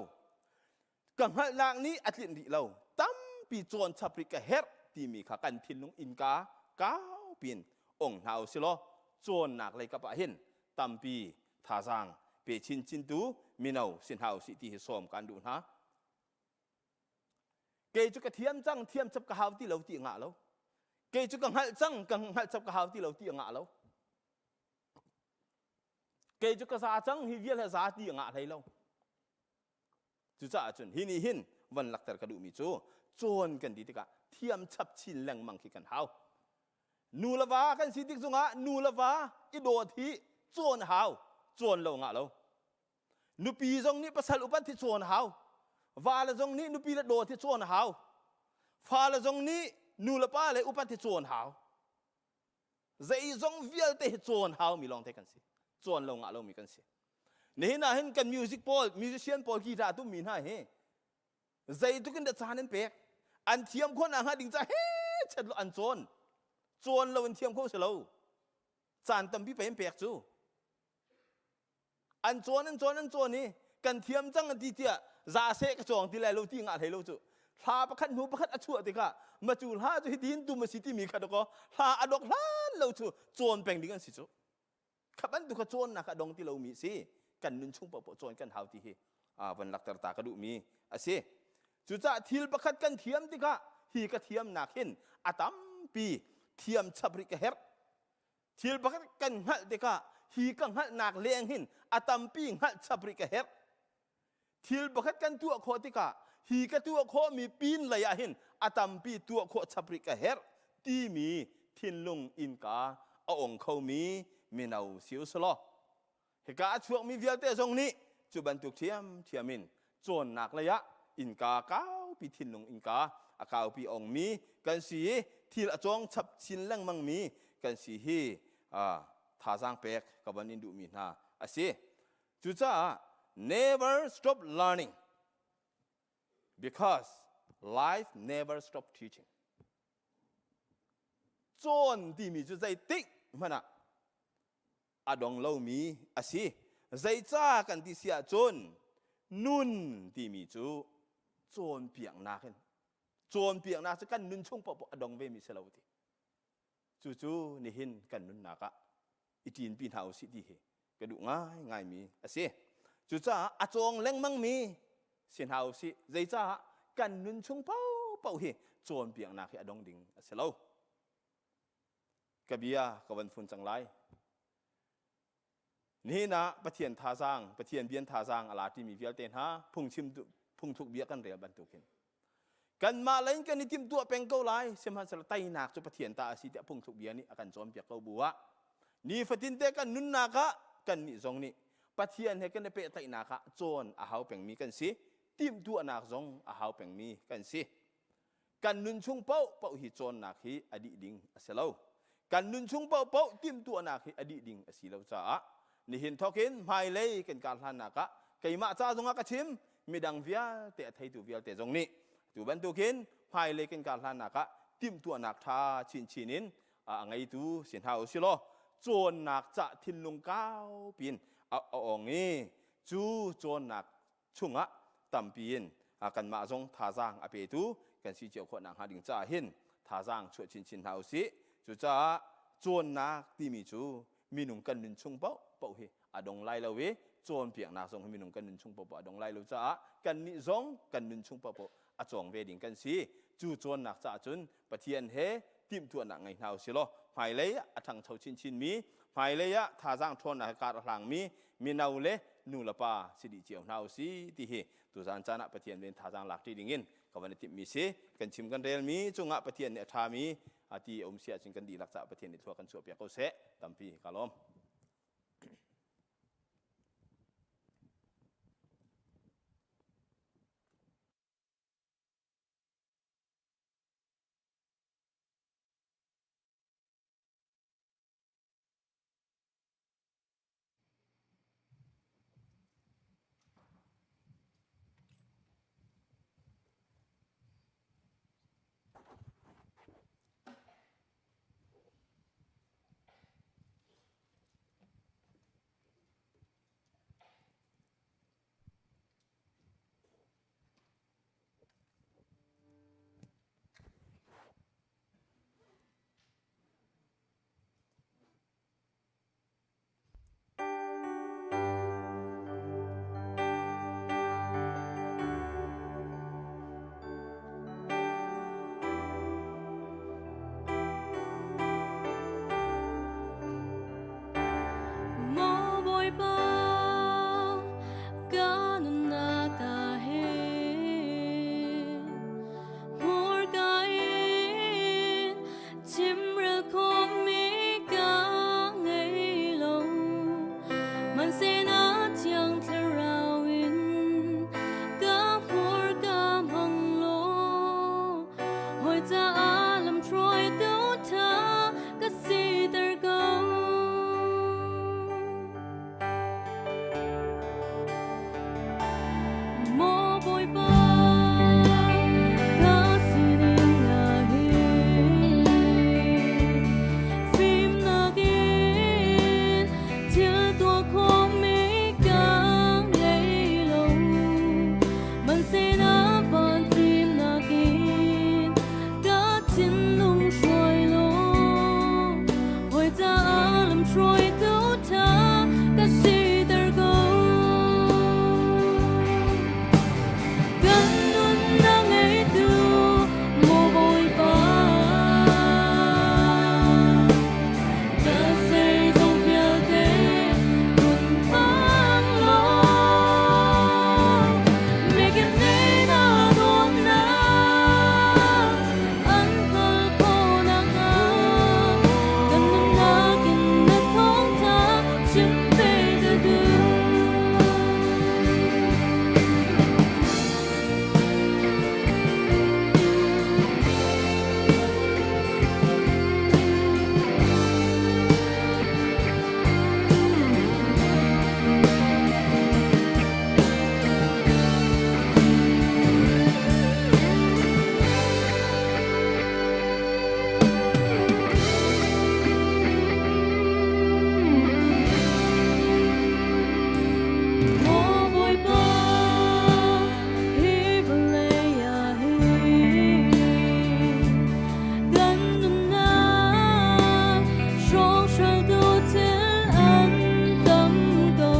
Ka hngalhnak nih a tlinh rih lo. Tampi cawn chap rih ka herh timi kha kan thinlung innka kau pin ong hna u silaw cawnnak lei kap ah hin tampi thazaang pe chinchin tu mino si hna usih ti hi sawm kan duh hna. Kei cu ka thiam cang thiam chap ka hau ti lo ti ngah lo. Kei cu ka hngalh cang ka hngalh chap ka hau ti lo ti ngah lo. Kei cu ka za cang hi vial he za ti ngah hlei lo. Cucaah cun hi nih hin van lakter ka duhmi cu cawn kan ti tikah thiam chap chin lengmang khi kan hau. Nu le va kan si tik zongah nu le va i dawt hi cawn hau, cawn lo ngah lo. Nupi zong nih pasal upat hi cawn hau. Va le zong nih nupi le dawt hi cawn hau. Fa le zong nih nu le pa le upat hi cawn hau. Zeizong vialte hi cawn haumi lawngte kan si. Cawn lo ngah lomi kan si. Nihin ah hin kan music pawl, musician pawl guitar tummi hna hi zeitluk in dah caan an pek. An thiam khawh nakhnga ding ca he chet lo an cawn. Cawn lo in thiam kho si lo. Caan tampi pei an pek cu. An cawn an cawn an cawn i kan thiam cang an ti tiah za seh ka cawng ti lai lo ti ngah hlei lo cu. Hla pakhat hnu pakhat a chuah tikah macu hla cu hitin tum a si timi kha dakaw hla a dok hlan lo cu cawn peng ding an si cu. Kha bantuk kha cawnnak a dong ti lomi si. Kan nun chung paohpaoh cawn kan hau ti hi von lakter ta ka duhmi a si. Cucaah thil pakhat kan thiam tikah hi ka thiamnak hin a tampi thiam chap rih ka herh. Thil pakhat kan hngalh tikah hi ka hngalhnak leng hin a tampi hngalh chap rih ka herh. Thil pakhat kan tuah khawh tikah hi ka tuah khawhmi pin lei ah hin a tampi tuah khawh chap rih ka herh timi thinlung innka a ong khomi mino si u selaw Hika a chuakmi vialte zong nih cu bantuk ṭhiamṭhiam in cawnnak lei ah innka kaupi thinlung innka a kaupi ongmi kan si i thil a cawng chap chin lengmangmi kan si hi thazaang pek ka van in duhmi hna a si. Cucaah never stop learning because life never stop teaching. Cawn timi cu zeitik hmanh ah a dong lomi a si. Zeicah kan ti si ahcun nun timi cu cawnpiaknak in cawnpiaknak cu kan nun chung paohpaoh a dong vemi si lo ti. Cucu nihin kan nunnak ah i ṭinpi hna usih ti hi ka duh ngaingaimi a si. Cucaah a cawng lengmangmi si hna usih. Zeicah kan nun chung paohpaoh hi cawnpiaknak hi a dong ding a si lo. Ka bia ka van fun cang lai. Nihin ah Pathian thazaang, Pathian bian thazaang a la ṭimi vialte hna phungchim phungthluk bia kan rel bantukin kanmah lei in kan i timhtuah peng ko lai sihmanhsehlaw teinak cu Pathian ta a si tiah phungthluk bia nih a kan cawnpiak ko bu ah nifatinte kan nunnak ah kannih zong nih Pathian he kan i pehtlaihnak ah cawn a hau pengmi kan si timhtuahnak zong a hau pengmi kan si Kan nun chung paohpaoh hi cawnnak hi a dih ding a si lo. Kan nun chung paohpaoh timhtuahnak hi a dih ding a si lo caah nihin thawkin hmailei kan kar hlannak ah keimah ca zongah ka chim midang vialte a theitu vialte zong nih tu bantukin hmailei kan kar hlannak ah timhtuahnak ṭha chinchin in a ngeitu si hna u si law cawnnak cah thinlung kau pin a ong i cu cawnnak chungah tampi in kanmah zong thazaang a petu kan si cio khawh nakhnga ding caah hin thazaang chuah chinchin hna usih. Cucaah cawnnak timi cu minung kan nun chung paohpaoh hi a dong lai lo i cawnpiaknak zong hi minung kan nun chung paohpaoh a dong lai lo caah kannih zong kan nun chung paohpaoh a cawng ve ding kan si. Cu cawnnak caah cun Pathian he timhtuahnak ngei hna usih law hmailei ah a ṭhangcho chinchinmi, hmailei ah thazaang ṭhawnnak he kar a hlangmi mino le nu le pa si dih cio hna usih ti hi tuzan caan ah Pathian ven thazaang lak ṭi dingin ka van i timhmi si. Kan chim kan relmi cungah Pathian nih a ṭhami a ti a um si ahcun kan dihlak caah Pathian nih thlua kan chuahpiak ko seh. Tampi ka lawm. Maw Bawipa, ka nunnak ah hin hmurka in chimrel khawhmi ka ngei lo. Hmanhsehlaw Thiang Thlarau in ka hmurka hmang law hawi caah lamhruaitu ṭha ka siter ko. Maw Bawipa, ka sining ah hin fimnak in thil tuah khawhmi ka ngei lo. Hmanhsehlaw van fimnak in ka thinlung hruai law hawi caah lamhruaitu ṭha ka siter ko. Kan nunnak ngeitu maw Bawipa, ka zeizong vialte kun hmang law mikip nih na dawtnak an hngalh khawh nakhnga kan nunnak in na thawngṭha chim ve ka duh. Maw Bawipa, hi vawlei ah hin kan nunnak hrawkhraltu thil an tam ko.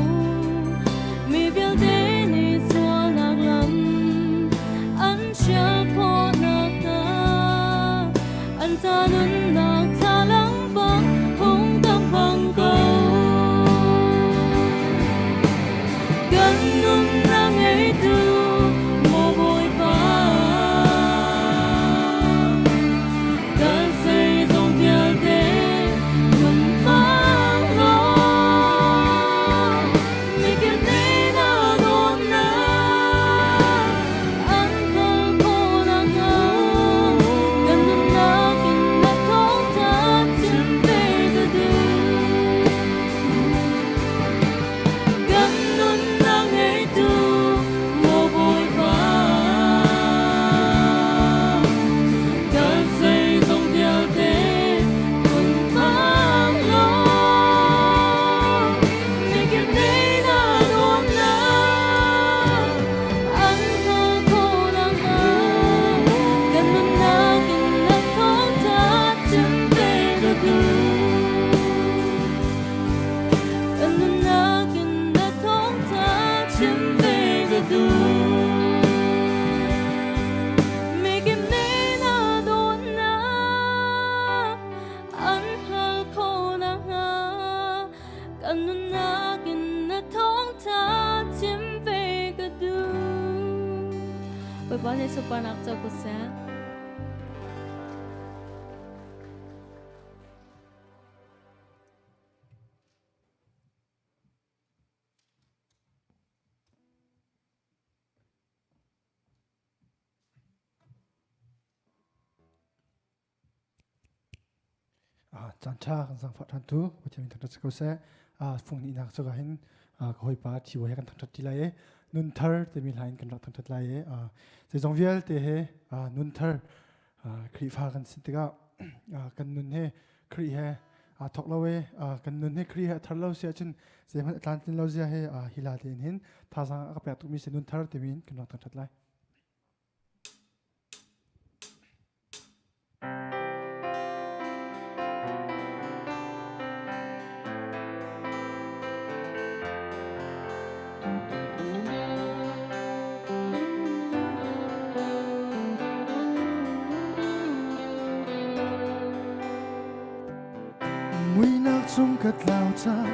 Mi vialte nih sualnak lam an hrial khawh nakhnga an ca nunnak thlalang bang hung tam hmang ko. Kan nunnak ngeitu maw Bawipa, kan zeizong vialte nun hmang law mikip nih na dawtnak an hngalh khawh nakhnga kan nunnak in na thawngṭha. Bawipa nih sunparnak co ko seh. Caan ṭha kan zaangfah ṭhan tu Pathian min thangṭhat si ko seh. Fung hnihnak cu ka hin ka hawipa Thiwa he kan thangṭhat ti lai i nun thar timi hla in kan rak thangṭhat lai i zeizong vialte he nun thar Khrihfa kan si tikah kan nun he Khrih he aa thawk lo i kan nun hi Khrih he a thar lo si ahcun zeihmanh a tlamtlin lo zia he hi la tein hin thazaang a ka pek tukmi si nun thar timi in kan rak thangṭhat lai. Muinak chung ka tlau cang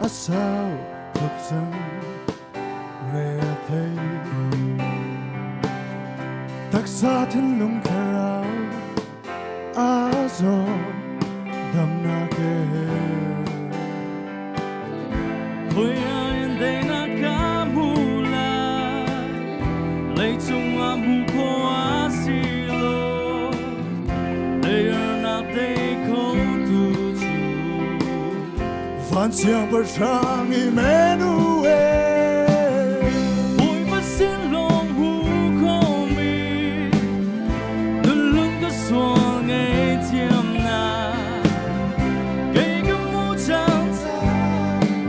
a sau tuk cang re a thei taksa thinlung thlarau a zaw damnak he Khoi in deinak ka hmu lai leicung ah hmu khawh a si lo Leirnak tei kho tu cu Van siangpahrang Emmanuel Bawipa sin lawng hmu khomi Nunlun ka sual ngaihthiamnak Kei ka hmu cang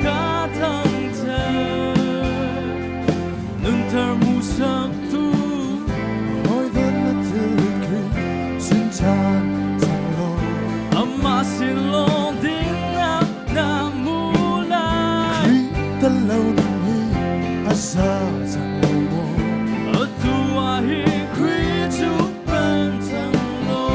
ka thangṭhat Nunthar hmuhsaktu Hawi na thil Khrih sin chan cang law Amah sin lawng dinnak na hmu lai Khrih tel lo nun hi a za cang lo maw Atu ah hin Khrih cu pen cang law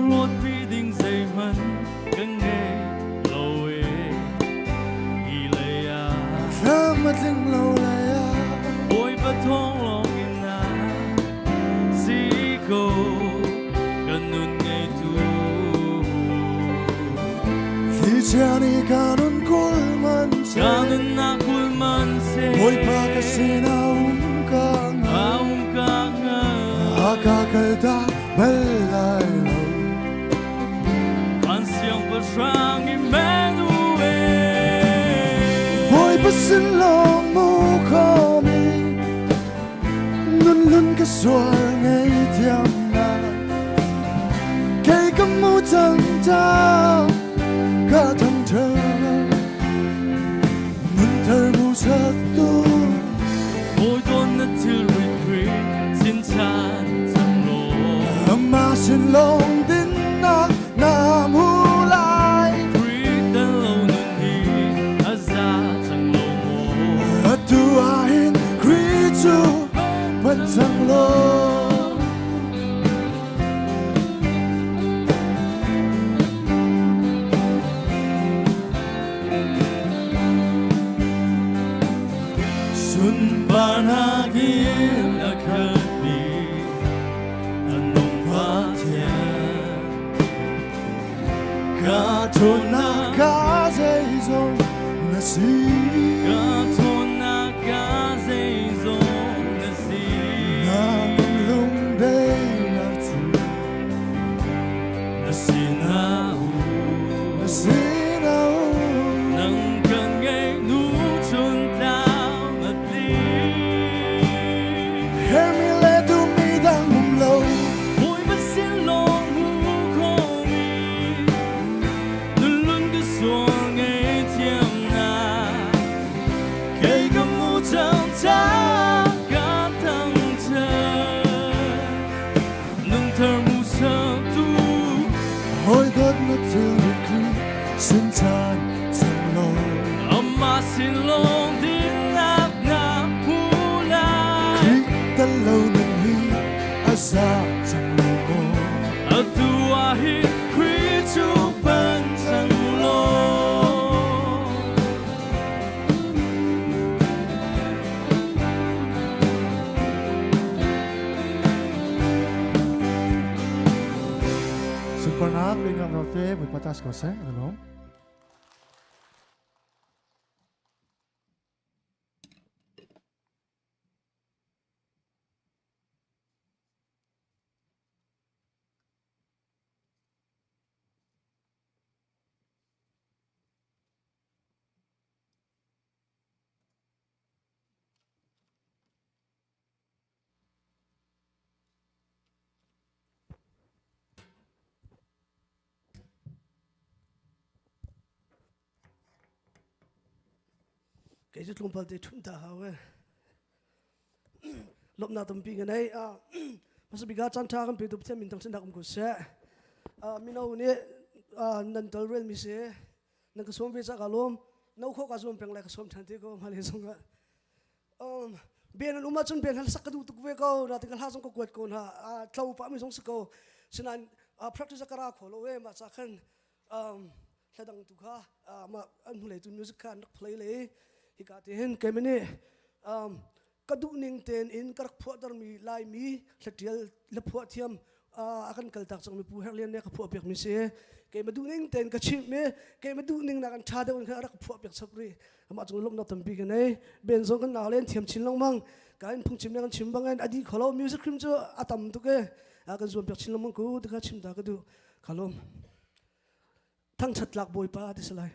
Ruatpi ding zeihmanh kan ngei lo e hi lei ah Ram a tling lo lai ah Bawipa thawng lawng in na si ko kan nun ngeitu Thlichia nih ka nun kul man seh Ka nunnak kul man seh Bawipa ka sinah um ka um ka A ka kalta bal lai lo Van siangpahrang Emmanuel Bawipa sin lawng mu khomi Nun lun ka sual ngei thiam na Kei ka mu cang ta ka thang thar Nun thar mu sak tu Bawi don na thil rit Khrih sin chan cang law Amah sin lawng dinnak na hmu lai Khrih tel lo nun hi a za cang lo maw Atu ah hin Khrih cu pan cang law Sunparnak in a khatmi a nung Pathian Ka ṭhawnnak ka zeizong na si Ka ṭhawnnak ka zeizong na si Na lungdaihnak cu Na sinah um na sinah um Nang kan ngeih nu chun tlang a tli Hermi le duhmi dang um lo Bawipa sin lawng hmu khomi Nunlun ka sual ngaihthiamnak Kei ka mu cang ta ka thang Nungthar mu tu Hawi dawt na thil Khrih sin chan cang law Amah sin lawng dinnak na hmu lai Khrih tel lo nun hi a za cang lo maw Atu ah hin Khrih cu pan cang law. Sunparnak lingam ralte Bawipa ta si ko seh. Kan lawm. Kei cu tlawmpal te ṭhum ta hau e. Lawmhnak tampi ka nei. Hmasa bik ah caan ṭha kan petu Pathian min thangṭhatnak um ko seh. Mino nih nan tolrel mi si. Nan ka sawm ve ca ka lawm. No khawh ka zuam peng lai ka sawm ṭhan te ko hmailei zong ah. Ben an um ahcun ben hal sak ka duh tuk ve ko. Natin ka hla zong ka kuat ko hna. Tlo pah mi zong si ko. Sinain practice ka ra kho lo e mah ca khan hla dang tu kha mah an hnulei tu music kha an rak play le hika te hin keimah nih ka duh ning tein in ka rak phuahtermi Laimi hlatial le phuah thiam a kan kaltak cangmi Pu Herh Lian nih ka phuah piakmi si. Keimah duh ning tein ka chimh i keimah duh ning nak an ṭha deuh in khan a rak phuah piak chap rih. Amah cung lawmhnak tampi ka nei. Ben zong kan nau len thiam chin lengmang. Ka in phungchim le kan chim bangin a dih kho lo. Music hrim cu a tam tuk e. Kan zuam piak chin lengmang ku ti kha chim ta ka duh. Ka lawm. Thangṭhat tlak Bawipa ti si lai.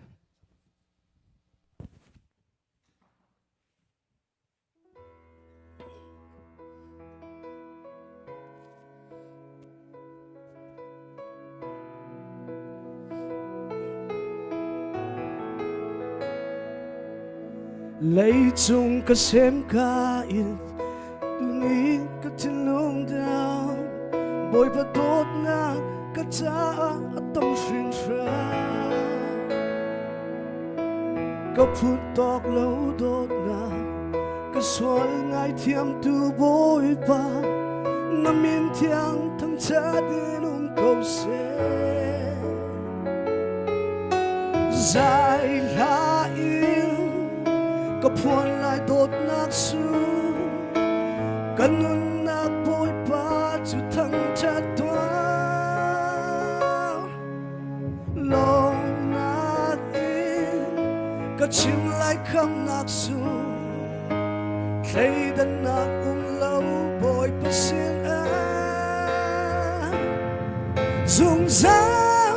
Leicung ka sem ka in tuni ka thinlung dang Bawipa dawtnak ka caah a tam hringhran Ka phut tawk lo dawtnak ka sual ngaithiamtu Bawipa na min thiang thangṭhat in um ko seh. Zai hla in ka phuan lai dawtnak su ka nunnak Bawipa cu thangṭhat tuah. Lawmnak in ka chim lai khamnak su thleidannak um lo Bawipa sin ah zungzal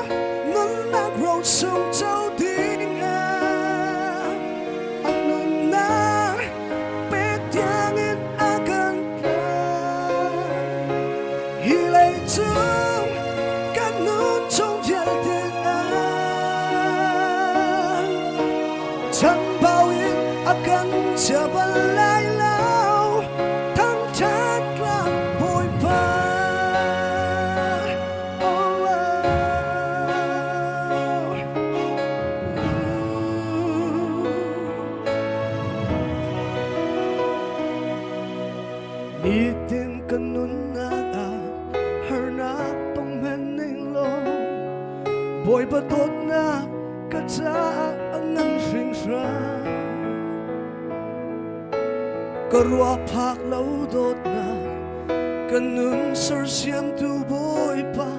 nunnak rosung co ding ah a nunnak pek tiangin a kan pek. Hi leicung kan nun chung vialte ah chanbau in a kan chia bal lai lo thangṭhat tlak Bawipa. Oh, oh. Nitin ka nunnak ah harnak tong hmanh ning law Bawipa dawtnak ka caah a ngan hringhran. Ka ruah phak lo dawtnak ka nun sersiamtu Bawipa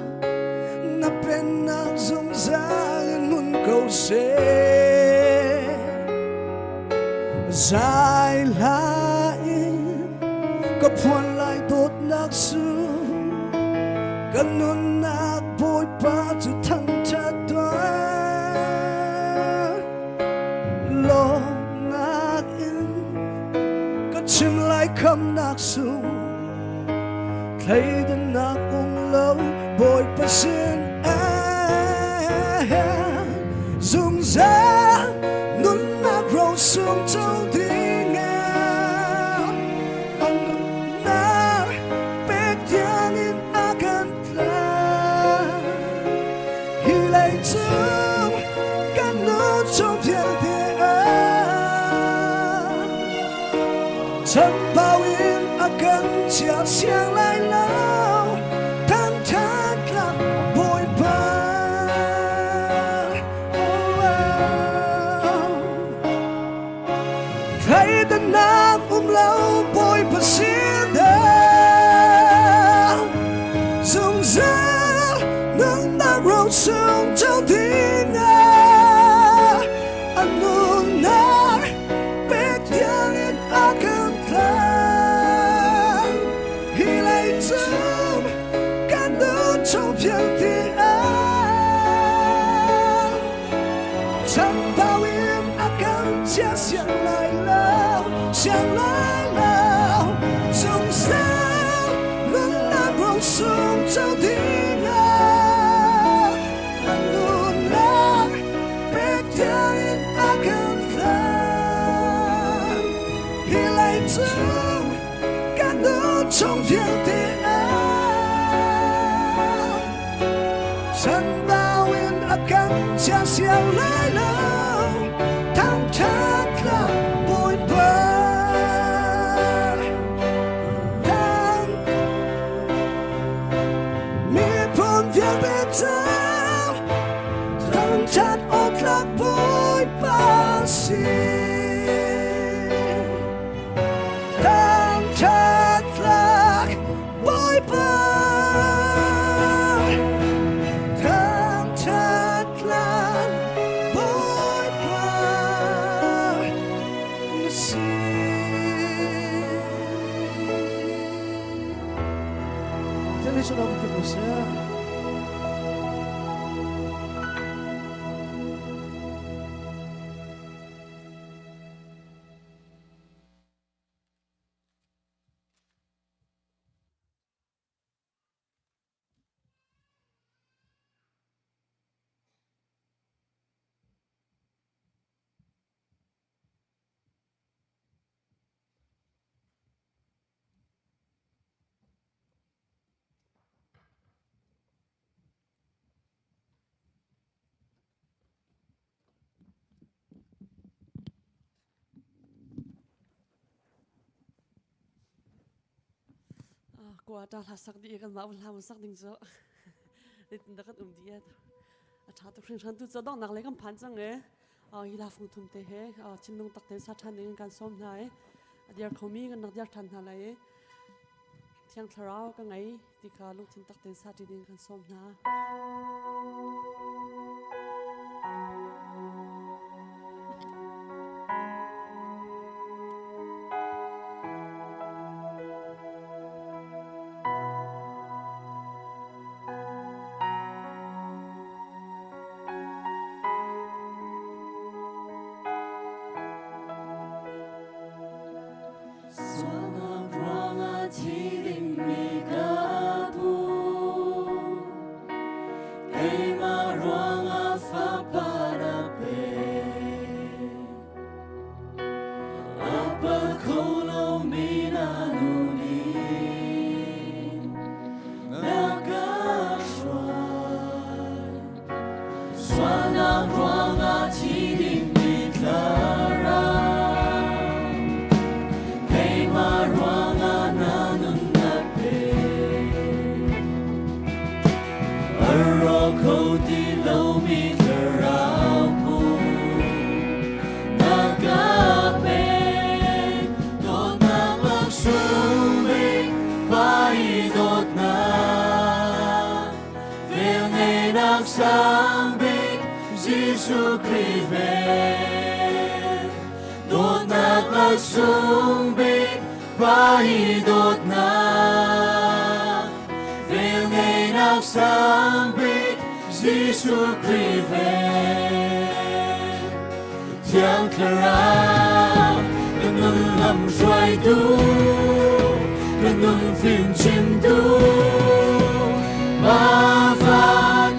na pennak zungzal in hmun ko seh. Zai hla in ka phuan lai dawtnak su ka nunnak Bawipa cu thangṭhat tuah lawmnak in ka chim lai khamnak su thleidannak um lo Bawipa sin ah zungzal nunnak rosung co ding ah a nunnak pek tiangin a kan tlan hi lei cung kan nun chung vialte ah Chambau in a kan chia siang lai lo thangṭhat tlak Bawipa. Nunnak rosung co ding ah a nunnak pek tiangin a kan tlan. Hi lei cung kan nun chung vialte ah chambau in a kan chia siang lai lo, siang lai lo. Zungzal nunnak rosung co ding ah a nunnak pek tiangin a kan tlan. Hi lei cung kan nun chung vialte ah chanbau in a kan chia siang lai lo thangṭhat tlak Bawipa thang miphun vialte ca thangṭhat awk tlak Bawipa si. Thangṭhat tlak Bawipa Thangṭhat tlak Bawipa na si. Generation of the Musa. Kua ta hla sak di kan mah hla sak ding cu nitin da kan um di a tha tuk hringhran tu cu donghnak le kan phan cang e hi la fung thum te he thinlung tak ten sa than ding kan som hna e a diar khomi kan nak diar than hna lai e Thiang Thlarau ka ngei ti kha lungthin tak tein sa ṭi ding kan sawm hna. Sualnak ruangah thi dingmi ka pu. Keimah ruangah fapa na pe. A pal kho lomi na nu nih na ka hruai. Sualnak ruangah thi dingmi thlarau. Keimah ruangah na nunnak pe. A rawk kho ti lomi thlarau pu. Na ka pek. Dawtnak laksawng bik, Pa i dawtnak. Velngeihnak sang bik Jesuh Khrih vel. Dawtnak laksawng bik Pa i dawtnak. Velngeihnak sang bik Jesuh Khrih vel. Thiang Thlarau ka nun lam hruaitu ka nun fimchimtu Mafa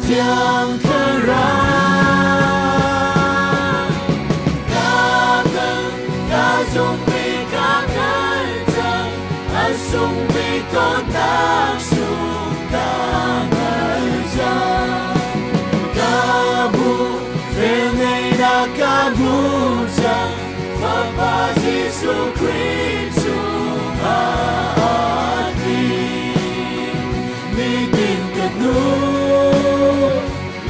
Thiang Thlarau ka kal ka zumbi ka kal cang a sungmi dawtnak sung ka ngal cang ka bu velngeihnak ka hmu cang Fapa Jesuh Khrih chungah a tling nitin ka hnu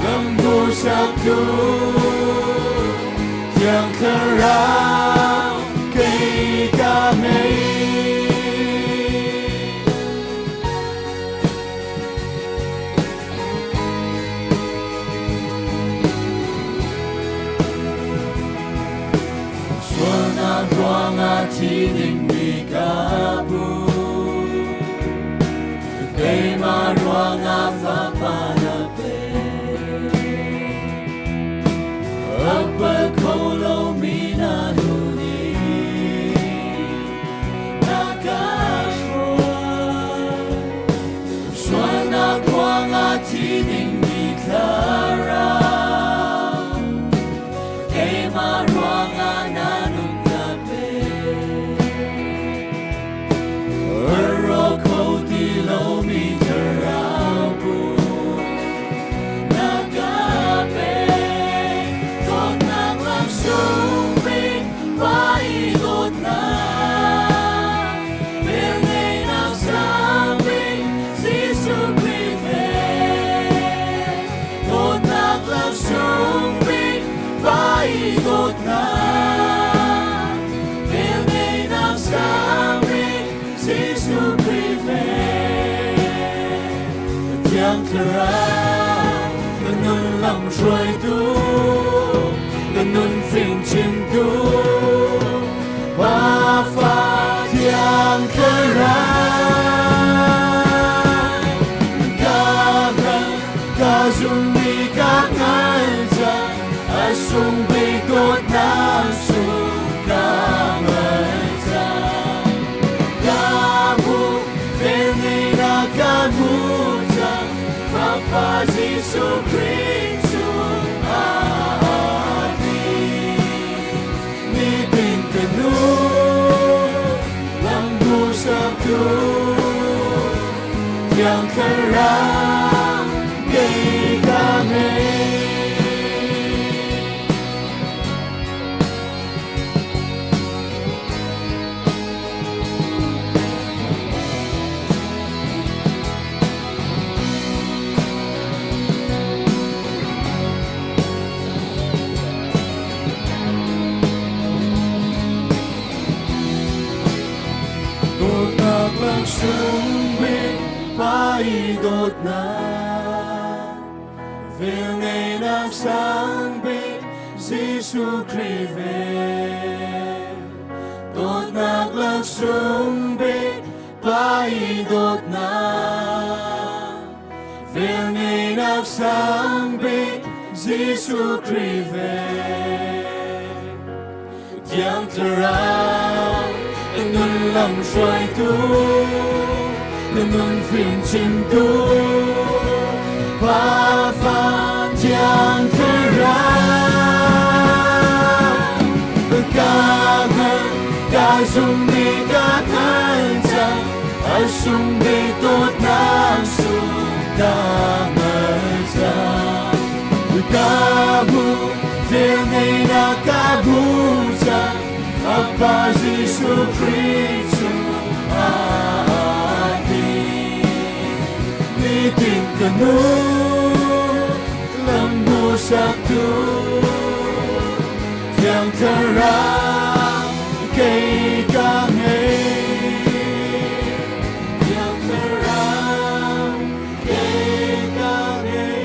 lam hmuhsak tu Thiang Thlarau kei ka ngei. thi dingmi ka pu. Keimah ruangah fapa na pe. A pal kho lomi na nu nih na ka hruai. Sualnak ruangah thi dingmi thlarau. Keimah ruangah na nun na pe. Ro kho ti lomi thlarau bu na ka pe. Dawtnak laksawng bik pa i dawtnak. Velngeihnak sang bik Jesuh Khrih he. Dawtnak laksawng bik pa i dawtnak. Velngeihnak sang bik Jesuh Khrih he. Thiang Thlarau ka nun lam hruaitu, ka nun fimchimtu, Pa Fa Thiang Thlarau. Ka hngal, ka zummi ka hngal cang, a sung bik dawtnak sung ka hngal cang. Ka hmuh, velngeih na ka hmuh cang, Fapa Jesuh Khrih cu aa ti. Nitin ka nu, lam hmuhsaktu, Thiang Thlarau kei ka ngei. Dawtnak laksawng bik pa i dawtnak velngeihnak sang bik Jesuh Khrih vel. Dawtnak laksawng bik pa i dawtnak velngeihnak sang bik Jesuh Khrih vel. Thiang Thlarau ka nun lam hruaitu, ka nun fimchimtu, Pa Fa Thiang Thlarau. Ka hngal, ka zum i ka hngal cang, a sung bik dawtnak sung ka hngal cang. Ka hmuh, velngeihnak ka hmuh cang, Apa Jesuh Khrih cu aa ti. Nitin ka nu, lam hmuhsaktu, Thiang Thlarau kei ka ngei. Thiang Thlarau kei ka ngei.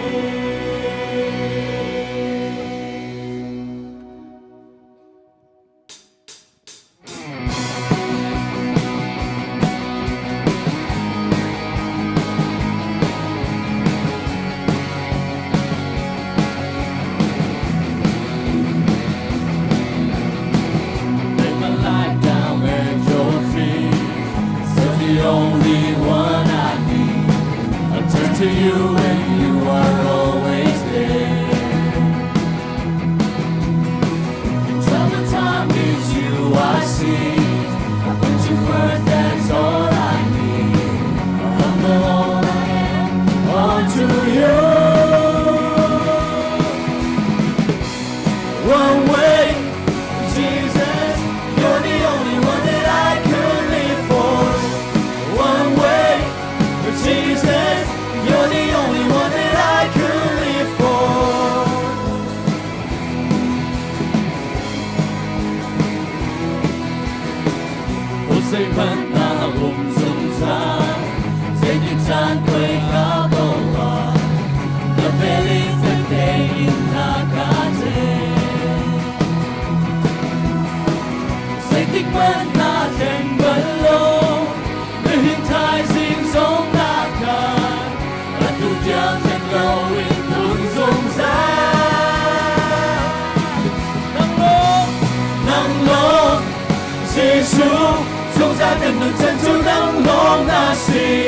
Zungzal kan nun chan cu nang lawng na si.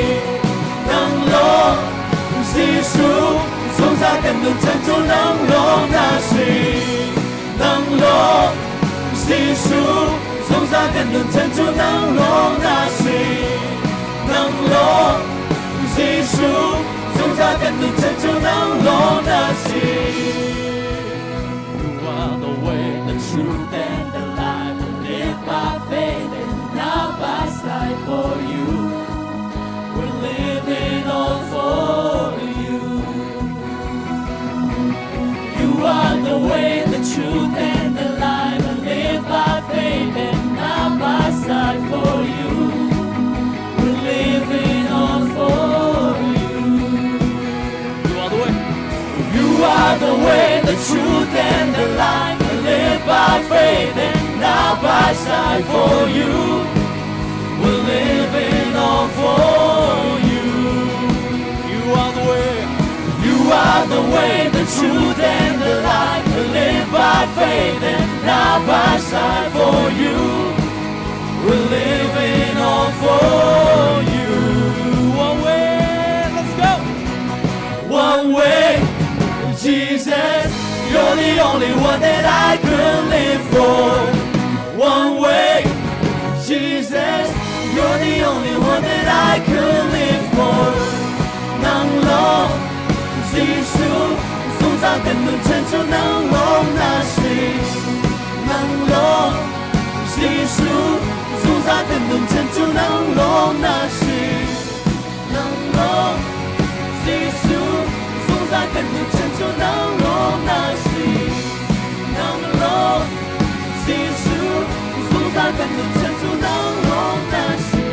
Nang lawng Jesuh, zungzal kan nun chan cu nang lawng na si. Nang lawng Jesuh, zungzal kan nun chan cu nang lawng na si. Nang lawng Jesuh, zungzal kan nun chan cu nang lawng na si. You are the way, the truth, and the life. I live by faith and not by sight for you. We're living all for you. You are the way, the truth, and the life. I live by faith and not by sight for you. We're living all for you. You are the way. You are the way, the truth, and the life. I live by faith and not by sight for you. We're living all for you. You are the way. You are the way, the truth, and the life. We live by faith and not by sight for you. We're living all for you. One way, let's go. One way, Jesus, you're the only one that I could live for. One way, Jesus, you're the only one that I could live for. Nang lawng Jesuh, zungzal kan nun chan cu nang lawng na si. Nang lawng Jesuh, zungzal kan nun chan cu nang lawng na si. Nang lawng Jesuh, zungzal kan nun chan cu nang lawng na si. Nang lawng Jesuh, zungzal kan nun chan cu nang lawng na si.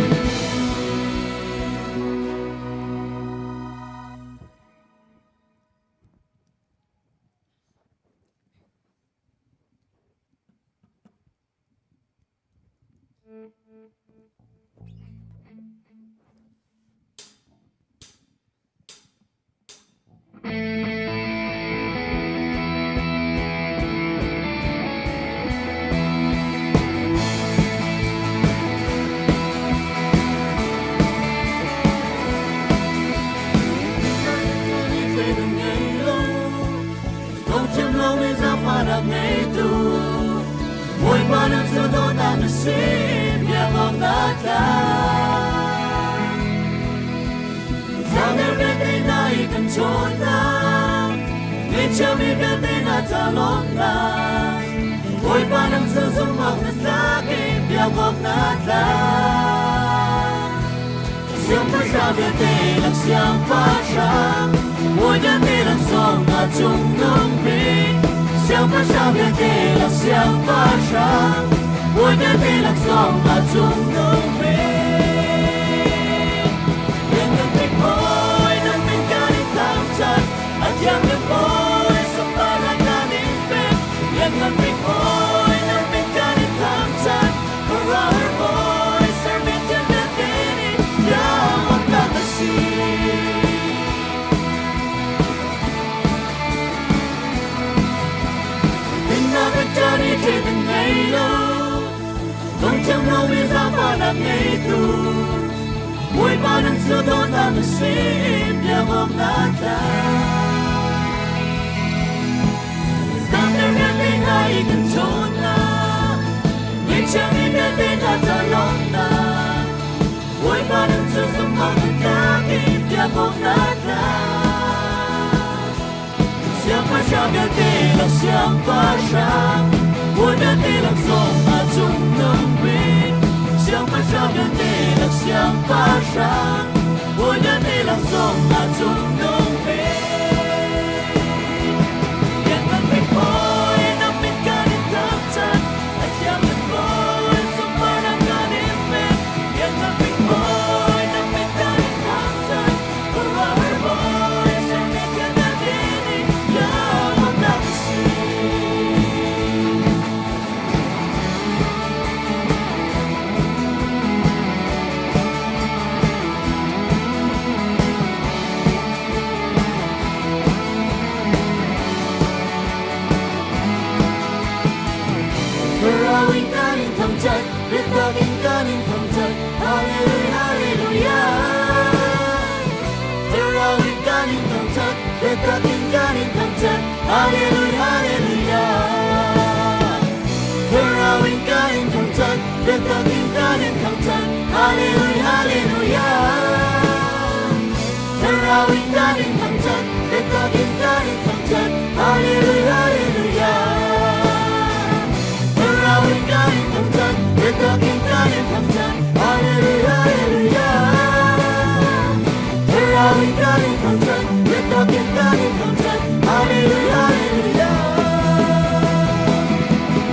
Hallelujah, hallelujah.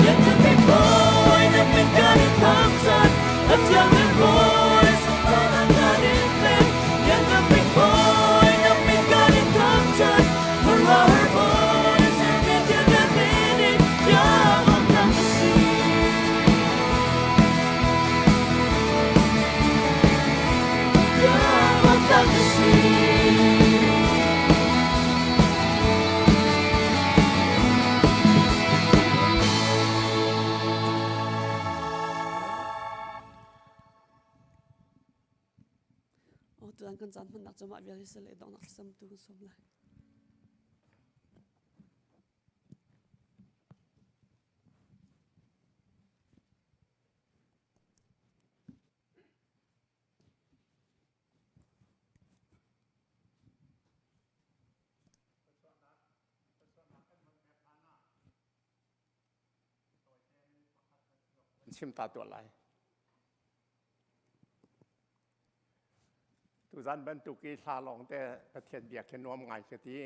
Lianngan Bawi na min kan in thangṭhat, a thiangmi Bawi sunparnak kan in pek. Lianngan Bawi na min kan in thangṭhat, khuaruahhar Bawi sermi thil vialte nih biak awk tlak na si. Biak awk tlak na si. Oh, tuan kan caan hmannak cu mah vial hi sile donghnak thlacam tu kan sawm lai. Chim ta tuah lai. Tuzan bantuk i hla lawng te Pathian biak hi nuam ngai ka ti.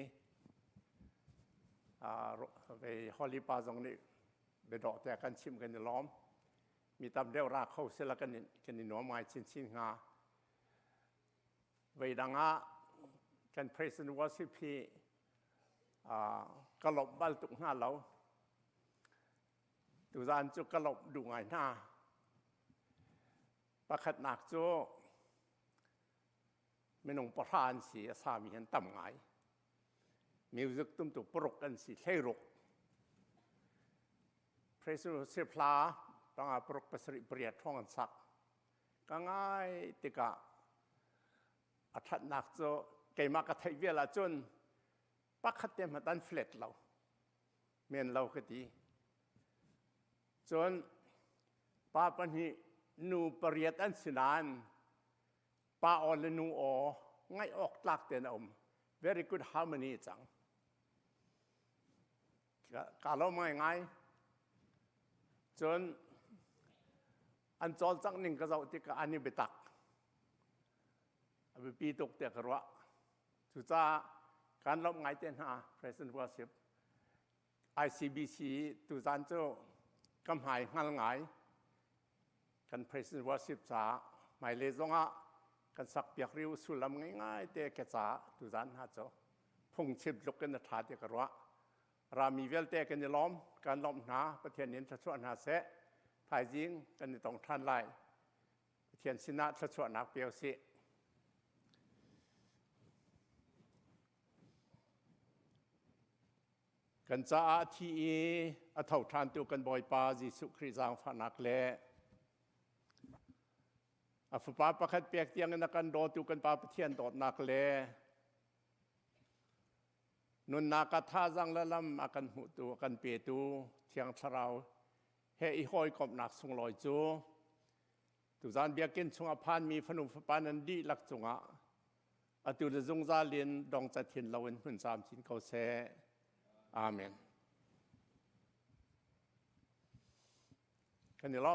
Ve Holy Pa zong nih biadawh te kan chim kan i lawm. Mi tam deuh ra kho sila kan kan i nuam ngai chinchin hnga. Voi dang ah kan praise and worship hi ka lawmh bal tuk hna lo. Tuzan cu ka lawmh duh ngai hna. Pakhatnak cu minung pahra an si, a sami an tam ngai. Music tumtu paruk an si, hleiruk. Praise and worship hla panga paruk pasarih pariat hrawng an sak. Ka ngai tikah a ṭhatnak cu keimah ka theih vial ahcun pakhat te hmanh an flat lo men lo ka ti. Cun pa pahnih nu pariat an si nain pa aw le nu aw ngaih awk tlak tein a um. Very good harmony cang. Ka lo ngaingai. Cun an cawlcangh ning ka zoh tikah an i biatak. A biapi tuk tiah ka ruah. Cucaah kan lawmh ngai te hna President Worship. ICBC tuzan cu ka hmai hngal ngai. Kan President Worship caah hmailei zongah kan sak piak riu sullam ngei ngai te ke caah tuzan hna cu phungchim tluk in a ṭha ti ka ruah. Rami vialte kan i lawm, kan lawmh hna, Pathian in thluachuah hna seh. Thaizing kan i tong ṭhan lai. Pathian sinah thluachuahnak pe usih. Kan caah thi i a tho ṭhantu kan Bawipa Jesuh Khrih zaangfahnak le a fapa pakhat pek tiangin a kan dawtu kan Pa Pathian dawtnak le nunnak ah thazaang le lam a kan hmuhtu a kan petu Thiang Thlarau he i hawikomhnak sunglawi cu tuzan biakinn chungah phanmi fanu fapa nan dihlak cungah atu le zungzal in dong cathin loin hmun camcin ko seh. Amen. Kan i lawm.